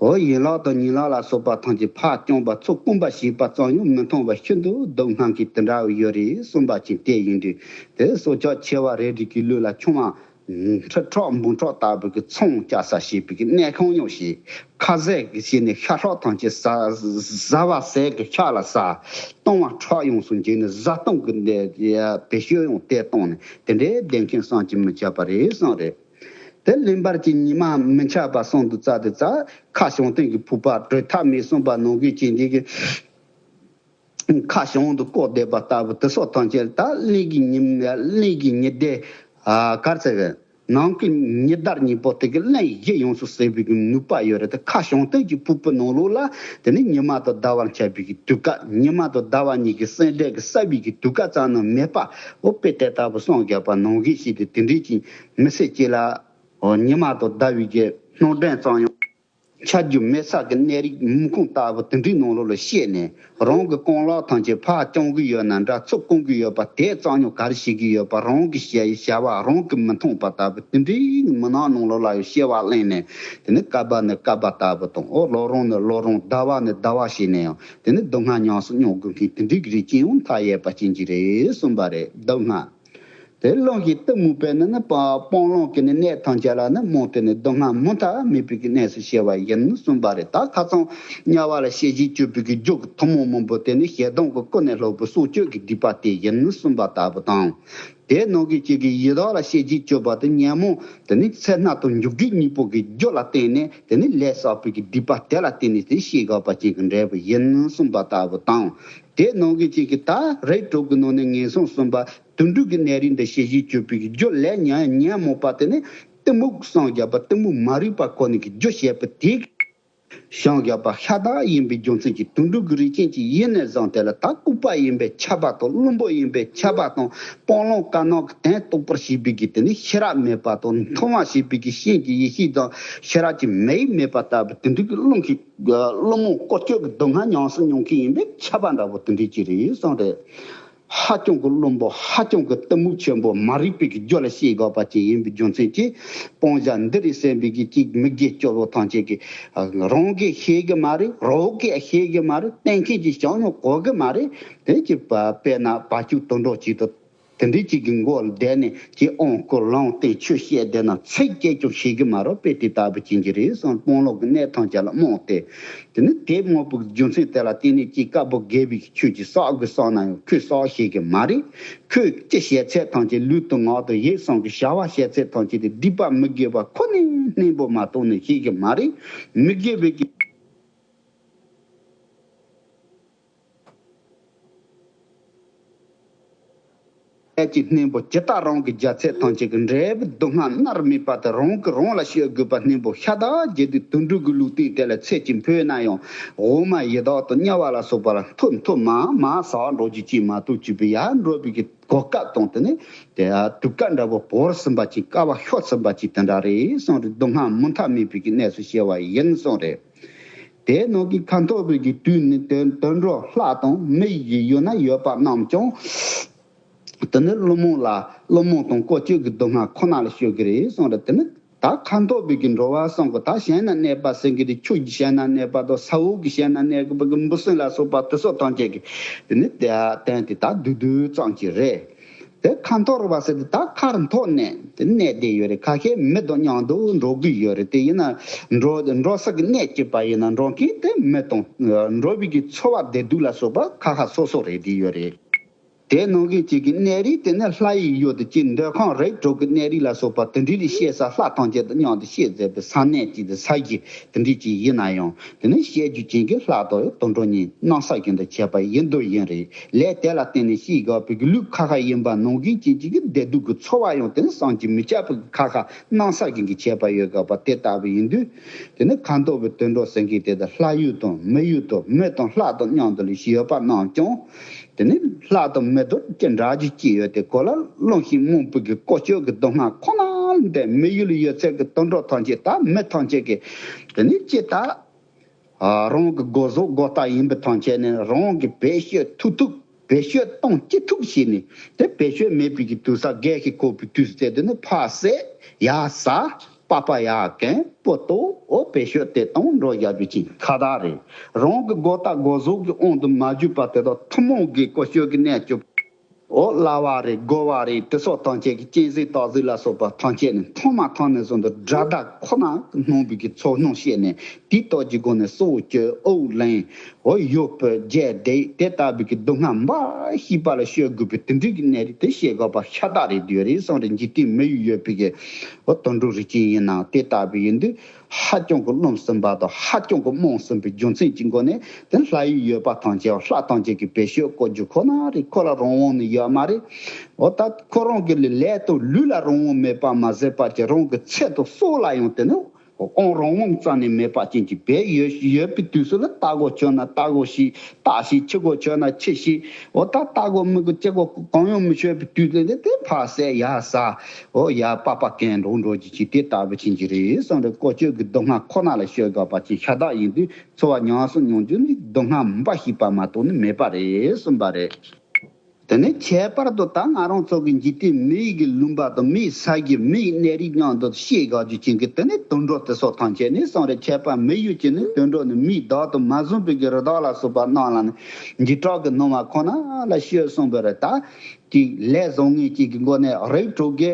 འོ་ཡན་ལག་དང་ཉིན་ལག་ལ་སོགས་པ་ཐམས་ཅད་ཕར་བརྐྱངས་པ་ཚུར་བསྐུམ་པ་བྱས་པ་ཙམ་ཡང་མི་མཐོང་བ་ཤིན་ཏུ་སྡུག་བསྔལ་གྱི་དེ་འདྲ་བ་ཡོད་རེད་གསུངས་པ་ཅིག་དེ་ཡིན་དུས་དེ་སྲོག་ཆགས་ཆེ་བ་རེ་རེ་གི་ལུས་ལ་ཆུང་བ་ཁྲི་ཕྲག་འབུམ་ཕྲག་ལྟ་བུ་གི་ཚོང་རྒྱག་ས་ཞེས་པའི་གི་གནས་ཁང་ཉོ་ཞིང་ཁ་ཟས་ཀྱི་ཞིག་ནས་ཤ་ཁྲག་ཐམས་ཅད་ཟ་ཟ་བ་ཟས་ཀྱི་ཤ་ལ་ཟ། བཏུང་བ་ཁྲག་ཡོངས་སུ་འཇིག་ནས་བཟའ་བཏུང་གི་བེད་སྤྱོད་ཡང་དེ་བཏང་ནས་དེ་འདྲའི་བདེ་མཁན་བསམ་གྱིས་མི་ཁྱབ་པ་རེད་གསུངས་རེད། དེ་ལེན་པར་གྱི་ཉི་མ་མི་འཆར་བ་གསུངས་འདུག་ཙ་དེ་ཙ་ཁ་བྱང་སྟེང་གི་ཕུག་པ་གྲོལ་ཐབས་མེད་གསུངས་པ་ནང་གི་ཅན་འདི་གི་ཁ་བྱང་དུ་བཀོད་བསྡད་པ་ལྟ་བུ་དེ་སོགས་ཐམས་ཅད་ད་གླིང་གི་ཉི་མ་གླིང་གི་ཉི་ཟླ་ཨ་གར་ཚེ་གི་ནང་གི་ཉི་ཟླ་གཉིས་པོ་དེ་གི་གླིང་བཞི་ཡོངས་སུ་ཟིན་པའི་གི་ནུས་པ་ཡོད་རེད། དེ་ཁ་བྱང་སྟེང་གི་ཕུ་བོ་ནང་ལོགས་ལ་དེ་ནི་ཉི་མ་དང་ཟླ་བར་ཁྱབ་པའི་གི་དུས་སྐབས། ཉི་མ་དང་ཟླ་བ་གཉིས་ཀྱི་སེམས་ཁྲལ་གྱི་བསལ་བའི་གི་དུས་སྐབས་ཙམ་ནི་མེད་པ། འོ་དཔེ་དེ་ལྟ་བུ་གསུངས་བཞག་པ་ནང་བཞིན་ཞིག་དེ་དེ་འདྲའི་ཅིག་མི་ཚེ་གཅིག་ལ། འོ་ཉི་མ་དང་ཟླ་བའི་གི་སྣང་གྲོན་ཙམ་ཡང་ཆ་རྒྱུས་མེད་ས་གི་གནས་རིགས་མུན་ཁུང་ལྟ་བུ་དེ་འདྲའི་ནང་ལོགས་ལ་སྐྱེས་ནས། རང་གི་རྐང་ལག་ཐམས་ཅད་ཕར་བརྐྱང་གི་ཡོད་ན་འདྲ། ཚུར་བརྐྱང་གི་ཡོད་པ་དེ་ཙམ་ཡང་ག་རེ་བྱེད་ཀྱི་ཡོད་པ། རང་གི་བྱ་བྱ་བ་རང་གིས་མི་མཐོང་བ་ལྟ་བུ་དེ་འདྲའི་མུན་ནག་ནང་ལོགས་ལ་ཡང་སྐྱེ་བ་གླེང་ནས། དེ་ནི་སྐལ་པ་ནི་སྐལ་པ་ལྟ་བུ་དང་། འོ་ལོ་རིམ་ནི་ལོ་རིམ། ཟླ་བ་ནི་ཟླ་བ་བྱས་ནས་ཡང་དེ་ནི་སྡུག་བསྔལ་ཉམས་སུ་མྱོང་དགོས་མཁན་དེ་འདྲའི་གི་རིགས་ཅན་ཡང་མཐའ་ཡས་པ་ཅན་གྱི་རེད་གསུངས་པ་རེད། སྡུག་བསྔལ། དེ་རླུང་གི་གཏི་མུག་པས་ནི་ནི་སྤ་སྤང་བླང་གི་ནི་གནས་ཐམས་ཅད་ལ་ནི་རྨོངས་ཏེ་ནི་སྡུག་བསྔལ་མུ་མཐའ་མེད་པའི་གི་གནས་སུ་སྐྱེ་བ་ཡིན་གསུངས་པ་རེད། ད་ཁ་སང་དམྱལ་བ་ལ་གཤེ་གཤེ་གཅོད་པའི་གི་རྒྱུ་གི་ཐུན་མོང་མང་པོ་དེ་ནི་ཞེ་སྡང་གི་ཀུན་ནས་སློང་བའི་སྲོག་གཅོད་ཀྱི་སྡིག་པ་དེ་ཡིན་གསུངས་པ་ལྟ་བུ་དང་། དེ་ནང་གི་གཅིག་གི་ཡི་དྭགས་ལ་གཤེ་གཤེ་གཅོད་པ་དེ་ཉོན་མོངས་དེ་ནི་སེར་སྣ་དང་འཇིགས་སྐྲག་གཉིས་པོ་གི་རྒྱུ་ལ་བརྟེན་ནས་དེ་ནི་ལས་བསགས་པའི་གི་སྡིག་པ་དེ་ལ་བརྟེན་ནས་དེ་སྐྱེ་དགོས་པ་ཅན་གྱི་འབྲས་བུ་ཡིན་གསུངས་པ་ལྟ་བུ་དང་། དེ་ནང་གི་གཅིག་གི་ད་རིགས་དྲུག་གི་ནང་ནས་ངན་སོང་གསུམ་པ་དུད་འགྲོ་གི་གནས་རིགས་འདི་གཤེ་གཤེ་གཅོད་པའི་རྒྱུ་ལས་ཉོན་ཉོན་མོངས་པ་དེ་ནི་གཏི་མུག་སངས་རྒྱས་པ། གཏི་མུག་མ་རིག་པ་ཁོ་ནས་ཀྱི་རྒྱུ་བྱས་པ་དེ་སངས་རྒྱས་པ་ཤ་སྟག་ཡིན་པའི་རྒྱུ་མཚན་གྱིས་དུད་འགྲོ་གི་རིགས་ཅན་གྱི་ཡིན་ནས་བཟུང་དེ་ལ་ད་ལྐུགས་པ་ཡིན་པའི་ཁྱབ་པ་དང་། བླུན་པོ་ཡིན་པའི་ཁྱབ་པ་དང་། སྤང་བླང་དཀར་ནག་གི་དོན་རྟོགས་པར་བྱེད་པའི་གི་དེ་ནི་ཤེས་རབ་མེད་པ་དང་། མཐོང་བ་བྱེད་པའི་གི་སྤྱན་གྱི་ཡེ་ཤེས་དང་ཤེས་རབ་ཀྱི་མིག་མེད་པ་ལྟ་བུ་དེ་འདྲ་གི་རླུང་གིས་བླུན་རྨོངས་ཀོ་ཅོག་གི་སྡུག་བསྔལ་ཉམས་སུ་མྱོང་མཁན་ཡིན་པས་ཁྱབ་པ་འདྲ་བོ་དེ་འདྲའི་ཅིག་རེད་གསུངས་རེད། ཧ་ཅང་གི་བླུན་པོ། ཧ་ཅང་གི་གཏི་མུག་ཆེན་པོ། མ་རིག་པའི་གི་རྒྱུ་ལ་སྐྱེ་དགོས་པ་ཅིག་ཡིན་པའི་རྒྱུ་མཚན་གྱིས། སྤང་བྱ་འདི་རུ་གསན་པའི་གི་གཅིག་མི་དགེ་བཅུ་པོ་ཐམས་ཅད་ཀྱི་རང་གིས་ཤེས་གི་མ་རེད། རོགས་གིས་ཤེས་གི་མ་རེད། བསྟན་མཁན་གྱིས་ཅང་ཡང་གོ་གི་མ་རེད། དེ་ཅིག་དཔེར་ན་བ་ཕྱུགས་དུད་འགྲོ་ཅིག་ཏུ། དེ་འདྲའི་གཅིག་གི་མགོ་ལ་བསྡད་ནས་ཀྱི་ཨོང་ཀོ་ལོང་སྟེ་ཆོས་བཤད་བསྡད་ན་ཚིག་སྐད་ཀྱང་ཤེས་ཀྱི་མ་རེད། དཔེ་དེ་ལྟ་བུ་ཅན་གྱི་རེད་གསུངས། སྤང་བླང་གི་གནས་ཐམས་ཅད་ལ་རྨོངས་ཏེ། དེ་ནི་དེ་རྨོངས་པའི་རྒྱུ་མཚན་དེ་ལ་བརྟེན་ནས་ཀྱི་དཀར་པོ་དགེ་བའི་ཆོས་ཀྱི་བསགས་དགོས་བསམ་ན་ཡང་ཁོས་བསགས་ཤེས་ཀྱི་མ་རེད། ཁོས་ཅི་བྱས་ཚད་ཐམས་ཅད་ལུས་དང་ངག་དང་ཡིད་གསུམ་གྱི་བྱ་བ་བྱས་ཚད་ཐམས་ཅད་དེ་སྡིག་པ་མི་དགེ་བ་ཁོ་ནས་སྙིང་པོ་མ་གཏོགས་ནས་ཤེས་ཀྱི་མ་རེད། མི་དགེ་བའི་གི་ཨེ་ཀྱི་སྙིང་པོ་ཇི་ལྟར་རང་གི་རྒྱལ་ཚད་ཐམས་ཅད་ཀྱི་འབྲས་བུ་སྡུག་བསྔལ་མནར་མེད་པ་དེ་རང་གིས་རང་ལ་སྤྱོད་དགོས་པ་སྙིང་པོ་ཤ་སྟག་རྒྱས་བསྡུས་དུད་འགྲོ་གི་ལུས་རྟེན་དེ་ལ་ཚེ་གཅིག་འཕོས་ན་ཡང་འོག་མ་ཡི་དྭགས་དང་དམྱལ་བ་ལ་སོགས་པ་ལ་མཐོ་མཐོ་དམའ་དམའ་ཟག་འགྲོ་རྒྱུ་ཅིག་མ་གཏོགས་ཅིག་པའི་ཡར་འགྲོ་བའི་གི་གོ་སྐབས་དང་དེ་ནི་དེ་དུས་སྐབས་འདྲ་བོ་བོར་ཟིན་པ་ཅིག་དཀའ་བ་ཤོར་ཟིན་པ་ཅིག་དེ་འདྲ་རེད་གསུངས་རེད། སྡུག་བསྔལ་མུ་མཐའ་མེད་པའི་གི་གནས་སུ་སྐྱེ་བ་ཡིན་གསུངས་རེད། དེའི་ནང་གི་ཁ་འཐོར་བའི་གི་དུས་ནི་དུད་དུད་འགྲོ་ལྷ་དང་མི་ཡི་ཡུལ་ན་ཡོད་པ་རྣམས་ཀྱང་། དེ་ནི་བླུན་རྨོངས་ལ་བླུན་རྨོངས་དང་ཀོ་ཅོག་གི་སྡུག་བསྔལ་ཁོ་ན་ལ་སྤྱོད་ཀྱི་རེད་གསུངས་རེད། དེ་ནི་ད་ཁ་འཐོར་བའི་གི་འགྲོ་བ་གསུམ་གྱི་ད་ཞིང་ན་གནས་པ་ཟེར་གྱི་རེད། ཆུ་གི་ཞིང་ན་གནས་པ་དང་ས་འོག་གི་ཞིང་ན་གནས་པའི་གི་འབུ་སྲིན་ལ་སོགས་པ་དེ་ཚོ་ཐམས་ཅད་ཀྱི་དེ་ནི་དེ་སྟེང་དེ་ད་བདུད་བདུད་ཙམ་ཅིག་རེད། དེ་ཁ་འཐོར་བ་ཟེར་དེ་ད་ཁར་འཐོར་ནས་དེ་གནས་བསྡད་ཡོད་རེད། ཁ་ཤས་མི་དང་མཉམ་དུ་འགྲོ་གི་ཡོད་རེད། དེ་ཡིན་ན་འགྲོ་འགྲོ་ས་གི་གནས་སྐྱིད་པ་ཡིན་ན་འགྲོ་མཁན་དེ་མི་དང་འགྲོ་བའི་གི་འཚོ་བ་བདེ་སྡུག་ལ་སོགས་པ་ཁ་ཁ་སོ་སོ་རེད་བསྡད་ཡོད་རེད། དེ་ནང་གི་གཅིག་གི་གནས་རིགས་དེ་ནི་ལྷ་ཡི་ཡུལ་དུ་གཅིག་འདོད་ཁམས་རིགས་དྲུག་གི་གནས་རིགས་ལ་སོགས་པ་དེ་འདྲའི་རིགས་སྐྱེ་ས་ལྷ་ཐམས་ཅད་དང་མཉམ་དུ་སྐྱེ་མཛད་པའི་ས་གནས་གཅིག་དང་ས་གཞི་དེ་འདྲའི་གཅིག་ཡིན་ན་ཡང་། དེ་ནི་སྐྱེ་རྒྱུ་ཅན་གྱི་ལྷ་དང་དུད་འགྲོ་གཉིས་སྣང་ས་བཞིན་དུ་བྱས་པ་ཡིན་དུ་ཡིན་རེད། ལས་དེ་ལ་བརྟེན་ནས་སྐྱེ་དགོས་པའི་ལུས་ཁ་ཁ་ཡིན་པ་ནང་བཞིན་ཅན་གཅིག་གི་བདེ་སྡུག་གི་ཚོར་བ་ཡང་དེ་ནི་བསམ་གྱིས་མི་ཁྱབ་པའི་ཁ་ཁ་སྣང་ས་བཞིན་གྱི་བྱས་པ་ཡོད་དགོས་པ་དེ་ལྟ་བུ་ཡིན་དུས། དེ་ནི་ཁ་འཐོར་བའི་དུད་འགྲོ་ཟེར་མཁན་དེ་དང་ལྷ་ཡུལ་དང་མི་ཡུལ་དང་མི་དང་ལྷ་དང་མཉམ་དུ་ལས་ཡོད་པ་རྣམས་ཀྱང་། དེ་ནི་ལྷ་དང་མི་དང་ཅི་འདྲ་ཅིག་སྐྱེས་ཡོད་དེ་གོ་ལ་བླུན་ཞིང་རྨོངས་པའི་གི་ཀོ་ཅོག་གི་སྡུག་བསྔལ་ཁོ་ན་ལ་འདས། མི་ཡུལ་ཡོད་ཚད་ཀྱི་དུད་འགྲོ་ཐམས་ཅད་ད་མི་ཐམས་ཅད་ཀྱི་དེ་ནི་ཅི་ལྟ། ཨ། རང་གི་སྒོ་ཟོག་སྒོ་རྟགས་ཡིན་པའི་ཐམས་ཅད་ནི་རང་གི་བེད་སྤྱོད་ཐུབ་ཐུབ་བེད་སྤྱོད་གཏོང་ཅི་ཐུབ་བྱས་ནས། དེ་བེད་སྤྱོད་མེད་པའི་གི་དུས་ས་རྒས་ཤིང་འཁོགས་པའི་དུས་ཚོད་དེ་ནི་ཕར་བསད་ཡར་ཟ་པགས་པ་ཡར་གོན་པོ་གཏོར། འོ་བེད་སྤྱོད་དེ་གཏོང་འགྲོ་བཞག་པའི་ཅིང་ཁ་བརྡ་རེད། རང་གི་སྒོ་རྟགས་སྒོ་ཟོག་གི་དབང་དུ་མ་གྱུར་པ་དེ་དག་ཐུན་མོང་གི་ཀོ་ཅོག་གི་གནས་སྐྱོབ། འོ་གླ་བ་རེད། སྒོ་བ་རེད། དེ་སོགས་ཐམས་ཅད་ཀྱི་གཅན་གཟན་སྟག་གཟིག་ལ་སོགས་པ་ཐམས་ཅད་ནི་མཐོང་མ་ཐག་ནས་བཟུང་དུ་དགྲ་དག་ཁོ་ན་སྣང་བའི་གི་ཚོར་སྣང་སྐྱེས་ནས་དེའི་སྟོབས་ཀྱི་སྒོ་ནས་སྲོག་གཅོད་དབུགས་ལེན། འོ་ཡོད་པའི་རྒྱས་བསྡད་དེ་ལྟ་བུའི་གི་སྡུག་བསྔལ་འབའ་ཞིག་པ་ལ་སྤྱོད་དགོས་པའི་དེ་འདྲའི་གི་གནས་རིགས་དེ་ཤེས་དགོས་པ་ཤ་སྟག་རེད་འདུག་རེད་གསུངས་རེད། འཇིག་རྟེན་མི་ཡི་ཡོད་པའི་གི་འོ་དུད་འགྲོ་རིགས་ཅན་ཡིན་ནའང་དེ་ལྟ་བུ་ཡིན་དུས་ཧ་ཅང་གི་རློམ་ཟིན་པ་དང་ཧ་ཅང་གི་རྨོངས་ཟིན་པའི་རྒྱུ་མཚན་གྱི་སྒོ་ནས་དེ་ལྷ་ཡི་ཡོད་པ་ཐམས་ཅད་ལྷ་ཐམས་ཅད་ཀྱི་བེད་སྤྱོད་བཀོལ་རྒྱུ་ཁོ་ན་རེད། ཁོ་ལ་རང་དབང་ནི་ཡོད་མ་རེད། འོ་ད་ཁོ་རང་གི་ལས་དང་ལུས་ལ་རང་དབང་མེད་པ་མ་ཟད་པར་གྱི་རང་གི་ཚེ་དང་སྲོག་ལ་ཡང་དེ་ནི་ཨོང་རང་དབང་རྩ་ནས་མེད་པ་ཅན་གྱི་བེད་ཡོད་ཡོད་པའི་དུས་སུ་ལ་ལྟ་དགོས་བྱུང་ན་ལྟ་དགོས་ཤིག་ལྟ་ཞིག་འཆི་དགོས་བྱུང་ན་འཆི་ཞིག་འོ་ད་ལྟ་དགོས་མི་དགོས་འཆི་དགོས་གང་ཡང་མི་ཤེས་པའི་དུས་ལ་དེ་ཕ་ཟས་ཡ་ཟ། འོ་ཡ་པགས་པ་གན་འགྲོ་འགྲོ་གྱི་ཅིག་དེ་ལྟ་བུ་ཅན་གྱི་རེད་གསུངས་རེད། བཀོལ་སྤྱོད་ཀྱི་སྡུག་བསྔལ་ཁོ་ན་ལ་སྤྱོད་དགོས་པ་ཅིག་ཤ་སྟག་ཡིན་དུས་འཚོ་བ་ཉམས་སུ་མྱོང་རྒྱུ་ནི་སྡུག་བསྔལ་འབའ་ཞིག་པ་མ་གཏོགས་ནི་མེད་པ་རེད་གསུངས་པ་རེད། དེ་ནས་ཁྱད་པར་དུ་ད་ང་རང་ཚོ་གི་འཇིག་རྟེན་མི་ཡི་གི་ལུང་པ་དང་མི་ཡི་ས་གཞི་མི་ཡི་གནས་རིགས་མཉམ་དུ་ཤེས་དགོས་རྒྱུ་ཅན་གྱི་དེ་ནས་དུད་འགྲོ་དེ་སོགས་ཐམས་ཅད་ནི་གསུངས་རེད། ཁྱད་པར་མི་ཡུལ་གྱི་ནི་དུད་འགྲོ་ནི་མིའི་བདག་ཏུ་མ་བཟུང་བའི་གི་རི་དྭགས་ལ་སོགས་པ་རྣམས་ལ་ནི་འཇིགས་སྐྲག་གི་སྣང་བ་ཁོ་ན་ལ་སྤྱོད་གསུངས་པ་རེད། ད་ཀྱི་ལས་བཟང་ངན་གཅིག་གི་སྒོ་ནས་རིགས་དྲུག་གི་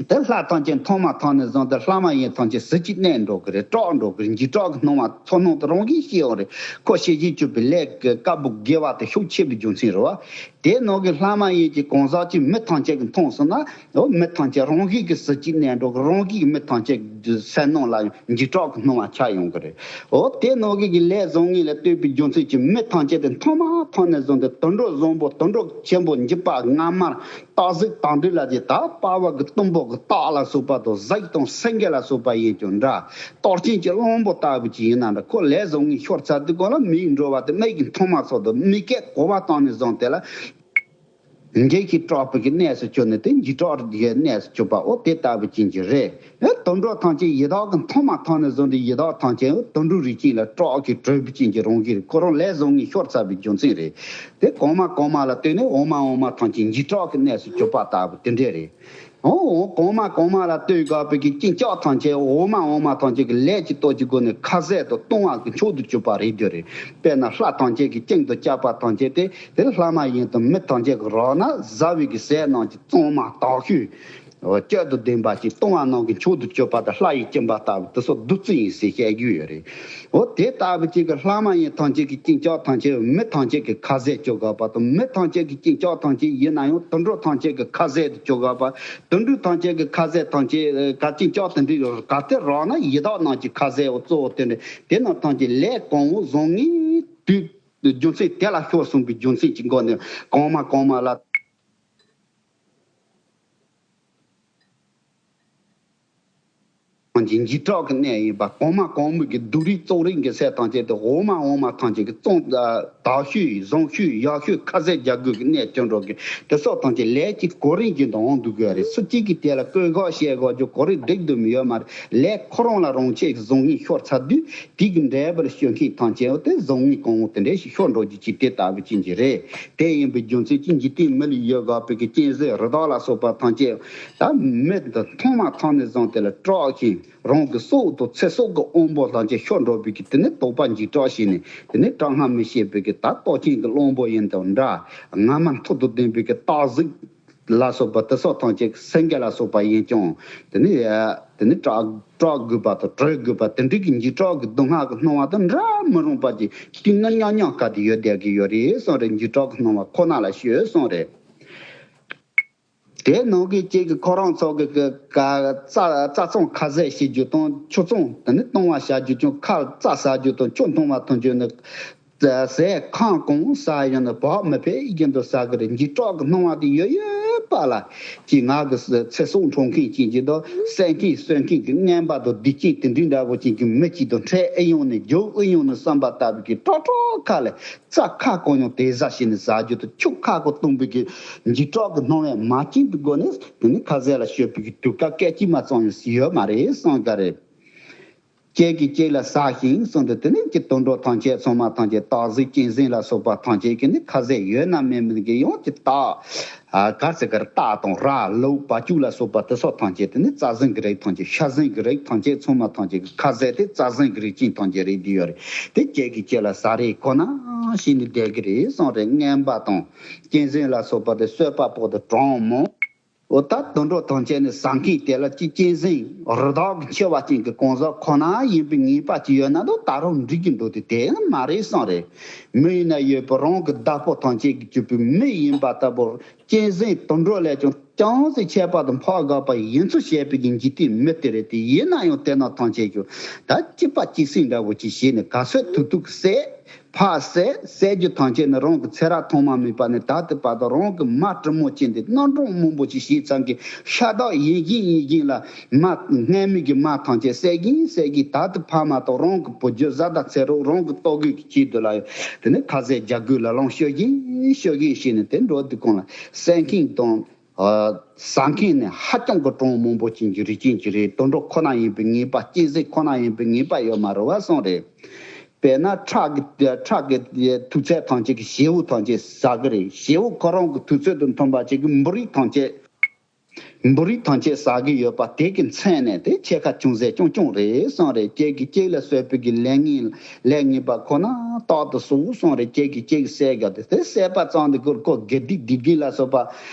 དེ་ལྷ་ཐམས་ཅད་ཐོག་མ་ཐོག་ནས་བཟུང་སྟེ་ལྷ་མ་ཡིན་ཐམས་ཅད་ཟིལ་གྱིས་གནོན་འགྲོ་གི་རེད། སྐྲག་འགྲོ་གི་རེད། འཇིགས་སྐྲག་གི་སྣང་བ་ཚོར་སྣང་དེ་རང་གིས་ཤེས་ཡོང་རེད། ཁོ་ཤེས་བཞིན་གྱུར་པའི་ལས་ཀྱི་བཀའ་བབས་དགེ་བ་དེ་ཤུགས་ཆེ་བའི་རྒྱུ་མཚན་རེད་བ། དེ་ནང་གི་ལྷ་མ་ཡིན་གྱི་གང་ཟག་གཅིག་མི་ཐམས་ཅད་ཀྱིས་མཐོང་སོང་ན་འོ་མི་ཐམས་ཅད་རང་གིས་ཀྱི་ཟིལ་གྱིས་གནོན་འགྲོ་གི་རང་གིས་ཀྱི་མི་ཐམས་ཅད་ཀྱི་སེམས་ནང་ལ་ཡང་འཇིགས་སྐྲག་གི་སྣང་བ་ཆགས་ཡོང་གི་རེད། འོ་དེ་ནང་གི་གི་ལས་བཟང་ངན་ལ་ལྟོས་པའི་རྒྱུ་མཚན་གྱིས་མི་ཐམས་ཅད་དེ་ཐོག་མ་ཐོག་ནས་བཟུང་སྟེ་དུད་འགྲོ་བཟང་པོ་དུད་འགྲོ་ཆེན་པོ་འཇིགས་པ་སྔ་མར་སྟག་གཟིག་དང་འདྲ་ལ་ཅིག་ད་པ་ཕ་གི་གཏུམ་པོ་གི་སྟག་ལ་སོགས་པ་དང་གཟིག་དང་སེང་གེ་ལ་སོགས་པ་ཡིན་ཀྱང་འདྲ། གཏོར་ཆེན་གྱི་གླང་པོ་ལྟ་བུ་ཅིག་ཡིན་ན་འདྲ། ཁོ་ལས་བཟང་ངན་ཤོར་ཚར་དུས་གང་ལ་མིའི་འགྲོ་བ་དེ་མིག་གིས་མཐོང་མ་ཚོར་དུ་མིག་སྐད་གོ་བ་བཏང་ནས་བཟུང་དེ་ལ་འཇིགས་ཤིང་སྐྲག་པའི་གི་གནས་སུ་གྱུར་ནས་དེ་འཇིགས་སྐྲག་གི་གནས་སུ་གྱུར་པ་འོ་དེ་ལྟ་བུ་ཅན་གྱི་རེད། ཨེ་དུད་འགྲོ་ཐམས་ཅད་ཡི་དྭགས་ཀྱི་མཐོང་མ་ཐག་ནས་བཟུང་སྟེ་ཡི་དྭགས་ཐམས་ཅད་དུད་འགྲོ་རིགས་ཅན་ལ་སྐྲག་གི་གྲོལ་བུ་ཅན་གྱི་རང་བཞིན་རེད། ཁོ་རང་ལས་བཟང་ངན་ཤོར་ཚར་བའི་རྒྱུ་མཚན་རེད། དེ་གོང་མ་གོང་མ་ལ་ལྟོས་ནས་འོག་མ་འོག་མ་ཐམས་ཅད་འཇིགས་སྐྲག་གི་གནས་སུ་གྱུར་པ་ལྟ་བུ་དེ་འདྲས་རེད། འོ་འོ་གོང་མ་གོང་མ་ལ་ལྟོས་དགོས་པའི་གི་གཅིན་སྐྱག་ཐམས་ཅད་འོག་མ་འོག་མ་ཐམས་ཅད་ཀྱི་ལས་ཀྱི་སྟོབས་ཀྱི་སྒོ་ནས་ཁ་ཟས་དང་བཏུང་བ་གི་མཆོག་ཏུ་གྱུར་པ་རེད་འདོད་རེད། དཔེར་ན་ལྷ་ཐམས་ཅད་ཀྱི་སྐྱིན་དུ་བཅག་པ་ཐམས་ཅད་དེ་དེ་ལྷ་མ་ཡིན་དང་མི་ཐམས་ཅད་ཀྱི་རོགས་ན་བཟའ་བའི་གི་ཟས་རྣམས་ཀྱི་གཙང་མ་དག་ཤོས། སྤྱོད་དུ་ལྡན་པ་ཅིག་བཏུང་བ་རྣམས་ཀྱི་མཆོག་ཏུ་གྱུར་པ་དང་ལྷ་ཡི་སྦྱིན་པ་ལྟ་བུ་དེ་ཚོ་བདུད་རྩི་ཡིན་ཟེར་བཤད་རྒྱུ་ཡོད་རེད། འོ་དེ་ལྟ་བུ་ཅིག་གི་ལྷ་མ་ཡིན་ཐམས་ཅད་ཀྱི་སྐྱིན་སྐྱག་ཐམས་ཅད་མི་ཐམས་ཅད་ཀྱི་ཁ་ཟས་སྤྱོད་དགོས་པ་དང་མི་ཐམས་ཅད་ཀྱི་སྐྱིན་སྐྱག་ཐམས་ཅད་ཡིན་ན་ཡང་དུད་འགྲོ་ཐམས་ཅད་ཀྱི་ཁ་ཟས་དུ་སྤྱོད་དགོས་པ། དུད་འགྲོ་ཐམས་ཅད་ཀྱི་ཁ་ཟས་ཐམས་ཅད་ག་སྐྱིན་སྐྱག་དེ་འདྲའི་ག་དེ་རག་ན་ཡི་དྭགས་རྣམས་ཀྱི་ཁ་ཟས་འོ་གཙོ་བོ་དེ་འདྲ་དེ་རྣམས་ཐམས་ཅད་ལས་གང་བོ་བཟང་ངན་དུས་རྒྱུ་མཚན་དེ་ལ་ཤོར་སོང་པའི་རྒྱུ་མཚན་གྱི་སྒོ་ནས་གོང་མ་གོང་མ་ལ། འཇིགས་སྐྲག་གི་གནས་ཡིན་པ། གོང་མ་གོང་མའི་གི་སྡུག་རིགས་བཙོག་རིགས་ཀྱི་ཚད་ཐམས་ཅད་དེ་འོག་མ་འོག་མ་ཐམས་ཅད་ཀྱི་བཙོང་དག་ཤོས་བཟང་ཤོས་ཡག་ཤོས་ཁ་ཟས་རྒྱག་དགོས་ཀྱི་གནས་སྐྱོན་འགྲོ་གི་དེ་སོགས་ཐམས་ཅད་ལས་ཀྱི་གོ་རིམ་བཞིན་དུ་འོང་འདུག་དགོས་རེད། སུ་གཅིག་གིས་དེ་ལ་བཀོད་ཁག་བཤད་དགོས་རྒྱུ་གོ་རིམ་སྒྲིག་འདུག་མི་ཡོད་མ་རེད། ལས་ཁོ་རང་ལ་རང་ཆས་ཀྱི་བཟང་ངན་ཤོར་ཚར་དུས་དེ་གི་འབྲས་བུར་སྤྱོད་མཁན་ཐམས་ཅད་འོ་དེ་བཟང་ངན་གང་འོ་དེ་འདྲ་ཞིག་ཤོར་འགྲོ་རྒྱུ་ཅིག་དེ་ལྟ་བུ་ཅན་གྱི་རེད། དེ་ཡིན་པའི་རྒྱུ་མཚན་གྱིས་འཇིག་རྟེན་མི་ལ་ཡོད་དགོས་པའི་གི་གཅན་གཟན་རི་དྭགས་ལ་སོགས་པ་ཐམས་ཅད་ད་མི་འདི་མཐོང་མ་ཐག་ནས་བཟུང་དེ་ལ་སྐྲག་ཅིང་རང་གི་སྲོག་དང་ཚེ་སྲོག་གི་དབང་པོ་ཐམས་ཅད་ཤོར་འགྲོ་བའི་གི་དེ་ནི་དོགས་པ་འཇིགས་སྐྲག་བྱས་ནས་དེ་ནི་དྲག་སྔ་མི་ཤེས་པའི་གི་ད་ལྟོགས་ཆེན་གྱི་གླང་པོ་ཡིན་དང་འདྲ། སྔ་མ་མཐུ་དང་ལྡན་པའི་གི་སྟག་གཟིག་ལ་སོགས་པ་དེ་སོགས་ཐམས་ཅད་སེང་གེ་ལ་སོགས་པ་ཡིན་ཀྱང་དེ་ནི་དེ་ནི་སྐྲག་སྐྲག་དགོས་པ་དང་གྲོལ་དགོས་པ་དེ་འདྲའི་གི་འཇིགས་སྐྲག་གི་སྡུག་བསྔལ་གི་སྣང་བ་དང་འདྲ་མི་རུང་པ་ཅིག་དུས་ན་ཉག་ཉག་ག་དེ་ཡོད་བསྡད་ཀྱི་ཡོད་རེད་གསུངས་རེད། འཇིགས་སྐྲག་གི་སྣང་བ་ཁོ་ན་ལ་ཤོད་གསུངས་རེད། དེ་ནང་གི་གཅིག་གི་ཁོ་རང་ཚོ་གི་གི་ག་རྩྭ་རྩྭ་ཚང་ཁ་ཟས་བྱེད་རྒྱུ་དང་ཆུ་ཚང་དེ་ནི་བཏུང་བ་བྱ་རྒྱུ་ཀྱང་ཁ་རྩྭ་ཟ་རྒྱུ་དང་ཆུ་འཐུང་བ་འཐུང་རྒྱུ་ནི། ཟས་ཁམ་གང་ཟ་ཡང་ན་བག་མི་ཕེབས་རྒྱུན་དུ་ཟ་གི་རེད། འཇིགས་སྐྲག་གི་སྣང་བ་དེ་ཡོད་ཡོད་པ་ལ་ཅིག་ང་གི་ཚེ་སྲོག་འཕྲོག་མཁན་ཅིག་གྱིས་དང་བསད་མཁན་གསོད་མཁན་གྱི་རྔན་པ་དང་སྡིག་ཅན་དེ་འདྲའི་འདྲ་བོ་ཅིག་གི་མི་གཅིག་དང་འཕྲད་ཨེ་ཡོང་ནས་རྒྱུག་ཨེ་ཡོང་ནས་བསམ་པ་ལྟ་བུ་གི་སྐྲག་སྐྲག་ཁ་ལ་རྩྭ་ཁ་གང་ཡང་དེ་ཟ་ཞིག་ནས་ཟ་རྒྱུ་དང་ཆུ་ཁ་གང་བཏུང་བའི་གི་འཇིགས་སྐྲག་གི་སྣང་བས་མ་བཅིངས་པའི་སྒོ་ནས་དེ་ནི་ཁ་ཟས་ལ་སྤྱོད་པའི་གི་དུས་སྐབས་སྐད་ཅིག་མ་ཙམ་ཡང་ཡོད་མ་རེད་གསུངས་ཀ་རེད། གཅིག་གིས་གཅིག་ལ་ཟ་ཞིང་གསུངས་ཏེ་དེ་ནས་ཀྱི་དུད་འགྲོ་ཐམས་ཅད་ཚང་མ་ཐམས་ཅད་སྟག་གཟིག་གཅན་གཟན་ལ་སོགས་པ་ཐམས་ཅད་ཀྱི་ནི་ཁ་ཟས་ཡོད་ན་མེད་མིན་གྱི་ཡང་ཀྱི་སྟག་ག་ཚེ་གར་སྟག་དང་ར་ལུག་བ་ཕྱུགས་ལ་སོགས་པ་དེ་སོགས་ཐམས་ཅད་དེ་ནི་རྩྭ་ཟན་གྱི་རིགས་ཐམས་ཅད་ཤ་ཟན་གྱི་རིགས་ཐམས་ཅད་ཚང་མ་ཐམས་ཅད་ཀྱི་ཁ་ཟས་དེ་རྩྭ་ཟན་གྱི་རིགས་ཅན་ཐམས་ཅད་རེད་འདི་ཡོད་རེད། དེ་གཅིག་གིས་གཅིག་ལ་ཟ་རེས་ཁོ་ན་ཤི་ནི་བསྡད་ཀྱི་རེད་གསུངས་རེད། རྔན་པ་དང་གཅན་གཟན་ལ་སོགས་པ་དེ་གསོད་པ་པོ་དེ་གྲངས་མང་། འོ་ད་དུད་འགྲོ་ཐམས་ཅད་ནི་ཟ་མཁན་དེ་ལ་ཅི་གཅན་གཟན་རི་དྭགས་ཀྱི་མཆེ་བ་ཅན་གྱི་གང་ཟག་ཁོ་ན་ཡིན་པའི་ངེས་པ་ཅིག་ཡོད་ན་ད་ད་རུང་འགྲིག་གི་འདུག་སྟེ། དེ་ཡང་མ་རེད་བསམ་རེད། མི་ཡིན་ན་ཡོད་པའི་རང་གི་བདག་པོ་ཐམས་ཅད་ཀྱིས་གྱུར་པའི་མི་ཡིན་པ་ལྟ་བུར་གཅན་གཟན་དུད་འགྲོ་ལས་ཀྱང་ཅུང་ཟད་ཁྱད་པར་དུ་འཕགས་དགོས་པ་ཡིན་ཚུལ་བཤད་པའི་གི་འཇིག་རྟེན་མི་དེ་རེད་དེ། ཡིན་ན་ཡང་དེ་རྣམས་ཐམས་ཅད་ཀྱང་ད་གཅིག་པ་གཅིག་སྲིད་འདྲ་བོ་ཅིག་བྱས་ནས་ག་ཚོད་ཐུབ་ཐུབ་ཀྱིས་བསད། ཕར་བསད། བསད་རྒྱུ་ཐམས་ཅད་ནི་རང་གི་ཚེ་རབས་ཐོག་མ་མེད་པ་ནས་ད་ལྟའི་བར་དུ་རང་གི་མ་དྲིན་མོ་ཅན་དེ་རྣམ་གྲངས་མང་པོ་ཞིག་བྱས་ཙང་གི་ཤ་སྟག་ཡིན་བཞིན་ཡིན་བཞིན་ལ་མ་སྔ་མའི་གི་མ་ཐམས་ཅད་བསད་གིན་བསད་གིན་ད་ལྟའི་བར་མ་གཏོགས་རང་གི་བུ་རྒྱུད་བཟའ་ཟླ་ཚེ་རབས་རང་གི་ལྟོ་གོས་ཀྱི་ཆེད་དུ་ལ་ཡང་དེ་ནས་ཁ་ཟས་རྒྱ་སྒོས་ལ་ལོངས་སྤྱོད་བཞིན་སྤྱོད་བཞིན་བྱས་ནས་དེ་འགྲོ་དུས་གང་ལ་བསད་མཁན་དང་། ཟ་མཁན་ནི་ཧ་ཅང་གི་གྲངས་མང་པོ་ཅན་གྱི་རིགས་ཅན་གྱི་རེད། དུད་འགྲོ་ཁོ་ན་ཡིན་པའི་ངེས་པ། གཅན་གཟན་ཁོ་ན་ཡིན་པའི་ངེས་པ་ཡོད་མ་རེད་བ་གསུངས་རེད། དཔེར་ན་ཁྲག་གི་ཁྲག་གི་མཐུག་ཚད་ཐམས་ཅད་ཀྱི་བྱེའུ་ཐམས་ཅད་ཟ་གི་རེད། བྱེའུ་ཁོ་རང་གི་མཐུག་ཚད་དང་མཐུན་པ་ཅིག་གི་འབུ་རིགས་ཐམས་ཅད། འབུ་རིགས་ཐམས་ཅད་ཟ་གི་ཡོད་པ་དེ་གི་མཚན་ནས་དེ་ཕྱེད་ཀ་ཅུང་ཟད་ཅུང་ཅུང་རེད་གསུངས་རེད། གཅིག་གིས་གཅིག་ལ་གསོད་པའི་གི་ལས་ངན་ལས་ངན་པ་ཁོ་ན་རྟག་ཏུ་གསོག་གསུངས་རེད། གཅིག་གིས་གཅིག་བསད་དགོས་ཏེ་དེ་བསད་པ་ཙམ་དུ་ཁོ་ཁོ་དགེ་སྡིག་སྡིག་སྒྲིབ་ལ་སོགས་པ།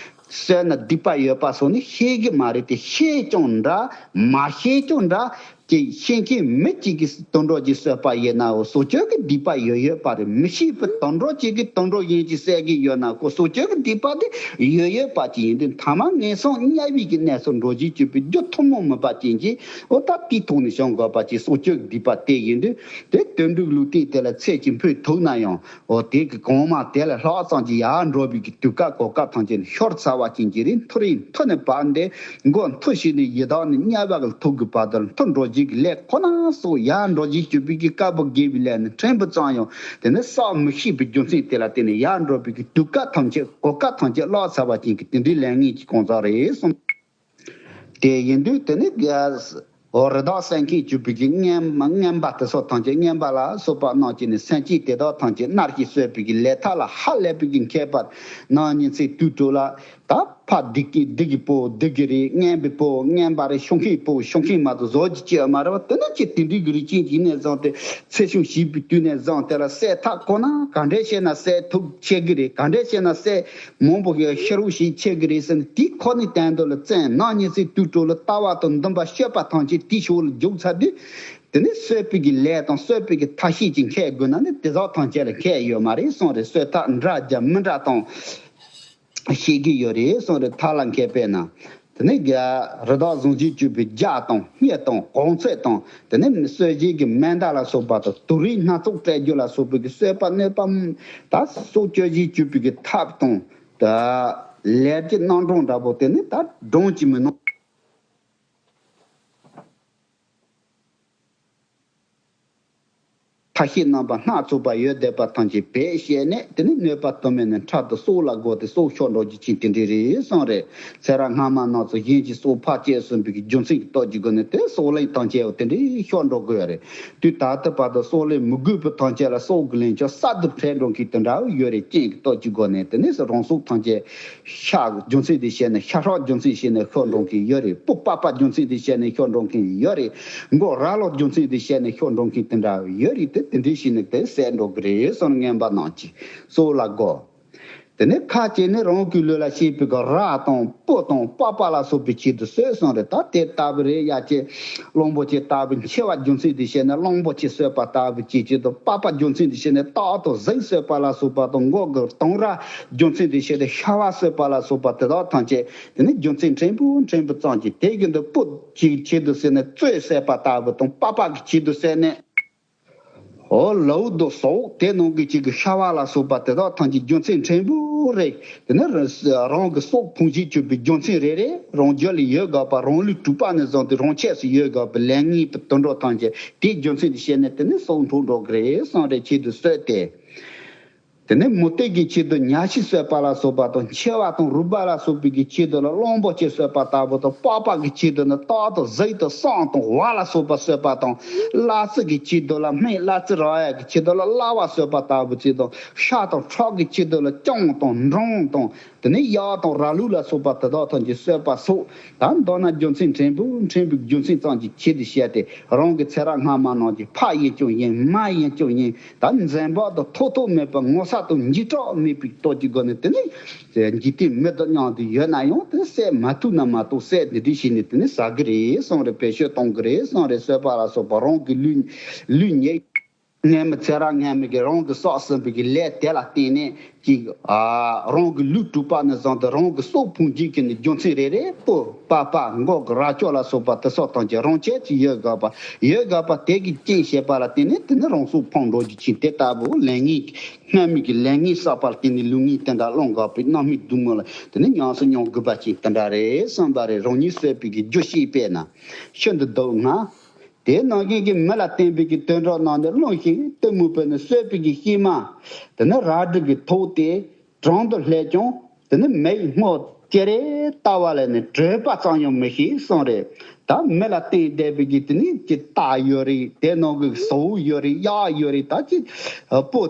བསད་ན་སྡིག་པ་ཡོད་པ་སོགས་ནི་ཤེས་ཀྱི་མ་རེད་དེ། ཤེས་ཀྱང་འདྲ་མ་ཤེས་ཀྱང་འདྲ། ཀྱི་ཤེས་མཁན་མི་གཅིག་གིས་དུད་འགྲོ་གཅིག་གསོད་པ་ཡིན་ནའོ་སྲོག་གཅོད་ཀྱི་སྡིག་པ་ཡོད་ཡོད་པ་རེད། མི་ཤེས་པའི་དུད་འགྲོ་གཅིག་གིས་དུད་འགྲོ་གཞན་གཅིག་བསད་ཀྱི་ཡོད་ན་ཁོ་སྲོག་གཅོད་ཀྱི་སྡིག་པ་དེ་ཡོད་ཡོད་པ་ཅིག་ཡིན་དུས་ཐ་མ་ངན་སོང་དམྱལ་བའི་གི་གནས་སུ་འགྲོ་བཞིན་གྱུར་པའི་རྒྱུ་ཐུན་མོང་མིན་པ་ཅན་གྱིས་འོ་ད་དེའི་ཐོག་ནས་བྱུང་དགོས་པ་ཅིག་སྲོག་གཅོད་ཀྱི་སྡིག་པ་དེ་ཡིན་དུས་དེ་དོན་འགྲུབ་ལུགས་བསྟན་དེ་ལ་ཚད་ཀྱིས་འཕོས་ཐུབ་ན་ཡང་། འོ་དེ་གི་གོང་མ་དེ་ལས་ལྷག་ཙམ་གྱི་ཡར་འགྲོ་བའི་གི་དུས་སྐབས་གོ་སྐབས་ཐམས་ཅད་ནི་ཤོར་ཚར་བ་ཅན་གྱི་རིང་མཐོ་རིས་མཐོ་ནས་བབས་ཏེ་མགོ་མཐོ་ཞིག་ནས་ཡི་དྭགས་ནས་དམྱལ་བ་གི་ཐུག་གི་བར་དུ་མཐོ་འགྲོ་བཞིན་གྱི་ལས་ཁོ་ན་སོགས་ཡར་འགྲོ་བཞིན་གྱུར་པའི་གི་དཀར་པོ་དགེ་བའི་ལས་ནི་ཕྲན་བུ་ཙམ་ཡང་དེ་ནི་བསགས་མི་ཤེས་པའི་རྒྱུ་མཚན་དེ་ལ་བརྟེན་ནས་ཡར་འགྲོ་བའི་གི་དུས་སྐབས་ཐམས་ཅད་གོ་སྐབས་ཐམས་ཅད་བརླག་ཚར་བ་ཅན་གྱི་དེ་འདྲའི་ལས་ངན་གྱི་གང་ཟག་རེད་གསུངས། དེ་ཡིན་དུས་དེ་ནི་རི་དྭགས་བསད་མཁན་གྱུར་པའི་གི་རྔན་རྔན་པ་དེ་སོགས་ཐམས་ཅད་རྔན་པ་ལ་སོགས་པ་རྣམས་ཀྱིས་ནི་སེམས་ཅན་དེ་དག་ཐམས་ཅད་མནར་གྱིས་གསོད་པའི་གི་ལས་མཐའ་ལ་ཧ་ལས་པའི་གི་མཁས་པ་ནམ་ཉིན་ཚེ་དུས་དྲུག་ལ་ད་ཕ་སྡིག་གི་སྡིག་གི་བུ་སྡིག་གི་རེད། རྔན་པའི་བུ་རྔན་པ་རེད། ཤོ་མཁན་བུ་ཤོ་མཁན་མ་གཏོགས་བཟོ་རྒྱུ་ཅི་ཡང་མ་རེད་བ། དེ་ནི་ཅི་དེ་འདྲའི་གི་རིགས་ཅན་གྱི་ནས་བཟུང་སྟེ་ཚེ་ཤུལ་བྱིས་པའི་དུས་ནས་བཟུང་དེ་ལ་བསད་ཐག་ཁོ་ན་ག་འདྲས་བྱས་ན་བསད་ཐུབ་ཆེ་གི་རེད། ག་འདྲས་བྱས་ན་བསད། མང་པོ་ཞིག་ཤི་རོགས་ཞིག་ཆེ་གི་རེད་ཟེར་ནས་དེ་ཁོ་ནས་དོན་དུ་ལ་བཙན་ནམ་ཉིན་ཚེ་དུས་དྲུག་ལ་ལྟ་བ་དང་འདུན་པ་སྤྱོད་པ་ཐམས་ཅད་དེའི་ཕྱོགས་ལ་འཇུག་ཚར་དུས། དེ་ནས་གསོད་པའི་གི་ལས་དང་གསོད་པའི་གི་ཐབས་ཤེས་ཀྱི་མཁས་དགོས་ན་ནི་དེ་དག་ཐམས་ཅད་ལ་མཁས་ཡོད་མ་རེད་གསུངས་རེད། གསོད་ཐབས་འདྲ་རྒྱ་མི་འདྲ་དང་ཤེས་ཀྱི་ཡོད་རེད་གསུངས་རེད། ཐབས་ལ་མཁས་པས་ན། དེ་ནས་རི་དྭགས་བཟུང་བྱས་གྱུར་པའི་རྒྱ་དང་སྙེ་དང་གོང་ཚད་དང་དེ་ནས་གསོད་བྱེད་ཀྱི་མེ་མདའ་ལ་སོགས་པ་དང་དུག་རིགས་སྣ་ཚོགས་སྤྲད་རྒྱུ་ལ་སོགས་པའི་གི་གསོད་པ་གནོད་པ་ད་སྲོག་གཅོད་བྱེད་གྱུར་པའི་གི་ཐབས་དང་ད་ལས་ཀྱི་རྣམ་གྲངས་འདྲ་པོ་དེ་ནི་ད་སྒྲུང་གཅིག་མིན་ནོ། ཐབས་ཤེས་རྣམ་པ་སྣ་ཚོགས་པ་ཡོད་བསྡད་པ་ཐམས་ཅད་བེད་སྤྱད་ནས་དེ་ནི་གནོད་པ་དུ་མས་ནས་འཕྲལ་དུ་སྲོག་ལ་བསྒོས་ཏེ་སྲོག་ཤོར་འགྲོ་རྒྱུ་ཅན་དེ་འདྲ་རེད་གསུངས་རེད། ཚེ་རབས་སྔ་མ་རྣམས་སུ་གཞན་གྱི་སྲོག་ཕར་བཅད་ཟིན་པའི་རྒྱུ་མཚན་གྱི་སྟོབས་ཀྱི་སྒོ་ནས་དེ་སྲོག་ལན་ཐམས་ཅད་དེ་འདྲའི་ཤོར་འགྲོ་དགོས་རེད། དུས་ད་ལྟ་བར་དུ་སྲོག་ལན་མི་དགོས་པའི་ཐམས་ཅད་ལ་སྲོག་གི་ལན་ཆགས་གསར་དུ་འཕྲད་འགྲོ་མཁན་དེ་འདྲ་ཡོད་རེད། རྐྱེན་གྱི་སྟོབས་ཀྱི་སྒོ་ནས་དེ་ནས་རང་སྲོག་ཐམས་ཅད་ཤ་རྒྱུ་མཚན་དེ་བཤད་ནས་ཤ་ཁྲག་རྒྱུ་མཚན་བཤད་ནས་ཤོར་འགྲོ་མཁན་ཡོད་རེད། སྤུ་པགས་པ་རྒྱུ་མཚན་དེ་བཤད་ནས་ཤོར་འགྲོ་མཁན་ཡོད་རེད། མགོ་རྭ་ལོ་རྒྱུ་མཚན་དེ་བཤད་ནས་ཤོར་འགྲོ་མཁན་དེ་འདྲ་ཡོད་རེད། དེ་དེ་འདྲའི་བཤད་ནས་དེ་བསད་འགྲོ་གི་རེད་གསུངས། རྔན་པ་རྣམས་ཀྱིས་སྲོག་ལ་བསྒོ། དེ་ནས་ཁ་ཅིག་ནི་རང་གི་ལུས་ལ་བཤད་པའི་གི་རྭ་དང་སྤུ་དང་པགས་པ་ལ་སོགས་པའི་ཆེད་དུ་གསོད་གསུངས་རེད། ད་དེ་ལྟ་བུ་རེད། ཡ་ཅེ་གླང་པོ་ཆེ་ལྟ་བུའི་མཆེ་བ་རྒྱུ་མཚན་དེ་བཤད་ནས་གླང་པོ་ཆེ་གསོད་པ་ལྟ་བུ་ཅིག་ཆེད་དུ། པགས་པ་རྒྱུ་མཚན་དེ་བཤད་ནས་སྟག་དང་གཟིག་གསོད་པ་ལ་སོགས་པ་དང་། མགོ་གི་དུང་རྭ་རྒྱུ་མཚན་དེ་བཤད་ནས་ཤ་བ་གསོད་པ་ལ་སོགས་པ་དེ་དག་ཐམས་ཅད་དེ་ནི་རྒྱུ་མཚན་ཕྲན་བུ་ཕྲན་བུ་ཙམ་གྱིས། དེ་བཞིན་དུ་སྤུ་གི་ཆེད་དུ་བསད་ནས་གཙོད་བསད་པ་ལྟ་བུ་དང་། པགས་པ་གི་ཆེད་དུ་བསད་ནས། འོ་ལའུ་དང་ཟོག་དེ་ནང་གི་གཅིག་གི་ཤ་བ་ལ་སོགས་པ་དེ་དག་ཐམས་ཅད་རྒྱུ་མཚན་ཕྲན་བུ་རེད། དེ་ནི་རང་གི་སྲོག་ཕུང་བྱེད་གྱུར་པའི་རྒྱུ་མཚན་རེ་རེ་རང་རྒྱུད་ལ་ཡོད་དགོས་པ། རང་ལུས་གྲུབ་པ་ནས་བཟུང་སྟེ་རང་ཆས་སུ་ཡོད་དགོས་པའི་ལས་ངན་པའི་དུད་འགྲོ་ཐམས་ཅད་དེའི་རྒྱུ་མཚན་དེ་བཤད་ནས་དེ་ནི་སྲོག་འཕྲོག་འགྲོ་གི་རེད་གསུངས་རེད། ཆེད་དུ་གསོད་དེ། དེ་ནས་མུ་སྟེགས་ཀྱི་ཆེད་དུ་ཉ་ཤི་གསོད་པ་ལ་སོགས་པ་དང་། མཆེ་བ་དང་རུས་པ་ལ་སོགས་པའི་གི་ཆེད་དུ་ལ་གླང་པོ་ཆེ་གསོད་པ་ལྟ་བུ་དང་། པགས་པ་གི་ཆེད་དུ་ནི་སྟག་དང་གཟིག་དང་སྲང་དང་ཝ་ལ་སོགས་པ་གསོད་པ་དང་། གླ་རྩི་གི་ཆེད་དུ་ལ་སྨན། གླ་རྩི་རག་ཡ་གི་ཆེད་དུ་ལ་གླ་བ་གསོད་པ་ལྟ་བུ་ཅིག་དང་། ཤ་དང་ཁྲག་གི་ཆེད་དུ་ལ་སྤྱང་དང་འབྲོང་དང་། དེ་ནས་གཡག་དང་ར་ལུག་ལ་སོགས་པ་དེ་དག་ཐམས་ཅད་གསོད་པ་སོགས། ད་མདོར་ན་རྒྱུ་མཚན་ཕྲན་བུ་ཕྲན་བུའི་རྒྱུ་མཚན་ཙམ་གྱི་ཆེད་དུ་བཤད་དེ། རང་གི་ཚེ་རབས་སྔ་མ་རྣམས་ཀྱི་ཕ་ཡིན་ཀྱང་ཡིན། མ་ཡིན་ཀྱང་ཡིན། ད་འཛེམ་བག་དང་ཐོགས་ཐོགས་མེད་པར་ངོ་ཚ་ དང་འཇིགས་སྐྲག་མེད་པའི་སྟོབས་ཀྱི་སྒོ་ནས་དེ་ནི་འཇིག་རྟེན་མི་དང་མཉམ་དུ་ཡོད་ན་ཡང་དེ་བསད་མ་ཐུབ་ན་མ་གཏོགས། བསད་འདི་འདྲ་བྱས་ནས་དེ་ནི་ཟ་གི་རེད་གསུངས་རེད། བེད་སྤྱོད་གཏོང་གི་རེད་གསུངས་རེད། གསོད་པ་ལ་སོགས་པ་རང་གི་ལུས་ལུས་ཉེས། ངན་མི་ཚེ་རབས་སྔ་མའི་གི་རང་གི་བསགས་ཟིན་པའི་གི་ལས་དེ་ལ་བརྟེན་ནས་ཀྱི་ཨ་རང་གི་ལུས་གྲུབ་པ་ནས་བཟུང་སྟེ་རང་གི་སྲོག་ཕུང་འཇིག་གི་ནི་རྒྱུ་མཚན་རེ་རེ་པོ་པ་པ་མགོ་གི་རྭ་ཅོ་ལ་སོགས་པ་དེ་སོགས་དང་གི་རང་ཆས་ཀྱི་ཡོད་དགོས་པ། ཡོད་དགོས་པ་དེ་གི་རྐྱེན་བྱས་པ་ལ་བརྟེན་ནས་དེ་ནི་རང་སྲོག་ཕུང་འགྲོ་རྒྱུ་ཅིག་དེ་ལྟ་བུ་ལས་ངན་སྔ་མའི་གི་ལས་ངན་བསགས་པ་ལ་བརྟེན་ནས་ལུས་ངན་དེ་འདྲ་སློང་དགོས་པའི་རྣམ་སྨིན་སྡུག་བསྔལ་ལ་དེ་ནི་ཉམས་སུ་མྱོང་དགོས་པ་ཅིག་དེ་འདྲ་རེད་བསམ་པ་རེད། རང་ཉིད་གསོད་པའི་གི་རྒྱུ་ཤེས་པས་ན་ཤིན་ཏུ་སྡུག་བསྔལ། དེ་ནང་བཞིན་གྱི་མི་ལ་བརྟེན་པའི་གི་དུད་འགྲོ་རྣམས་ནི་རླུང་ཤིང་གཏི་མུག་པས་ནི་གསོད་པའི་གི་གཤེད་མ། དེ་ནི་རལ་གྲི་གིས་ཐོགས་ཏེ་དྲང་དུ་ལྷོད་ཀྱང་དེ་ནི་མེ་ཡི་སྔོ་ཅེ་རེ་ལྟ་བ་ལས་ནི་བྲོས་པ་ཙམ་ཡང་མི་ཤེས་གསུངས་རེད། ད་མི་ལ་བརྟེན་བསྡད་པའི་གི་དེ་ནི་ཅི་རྟ་ཡོད་རེད། དེ་ནང་གི་ཟོ་ཡོད་རེད། གཡག་ཡོད་རེད། ད་ཅི་སྤོ་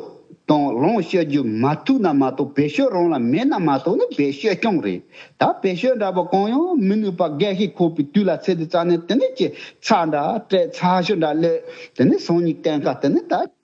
དང་ལོང་བཤད་རྒྱུ་མ་ཐུབ་ན་མ་གཏོགས། བེད་སྤྱོད་རང་ལ་མེད་ན་མ་གཏོགས་ནི་བེད་སྤྱོད་རྐྱང་རེད། ད་བེད་སྤྱོད་འདྲ་པོ་གང་ཡང་མི་ནུས་པ་རྒས་ཤིང་འཁོགས་པའི་དུས་ལ་ཚེ་འདི་རྩ་ནས་དེ་ནས་ཀྱི་ཚྭ་འདྲ་སྤྲད། ཚྭ་ཞོ་འདྲ་ལོས། དེ་ནས་སང་ཉིན་བསྟན་ཁ་དེ་ནས་ད་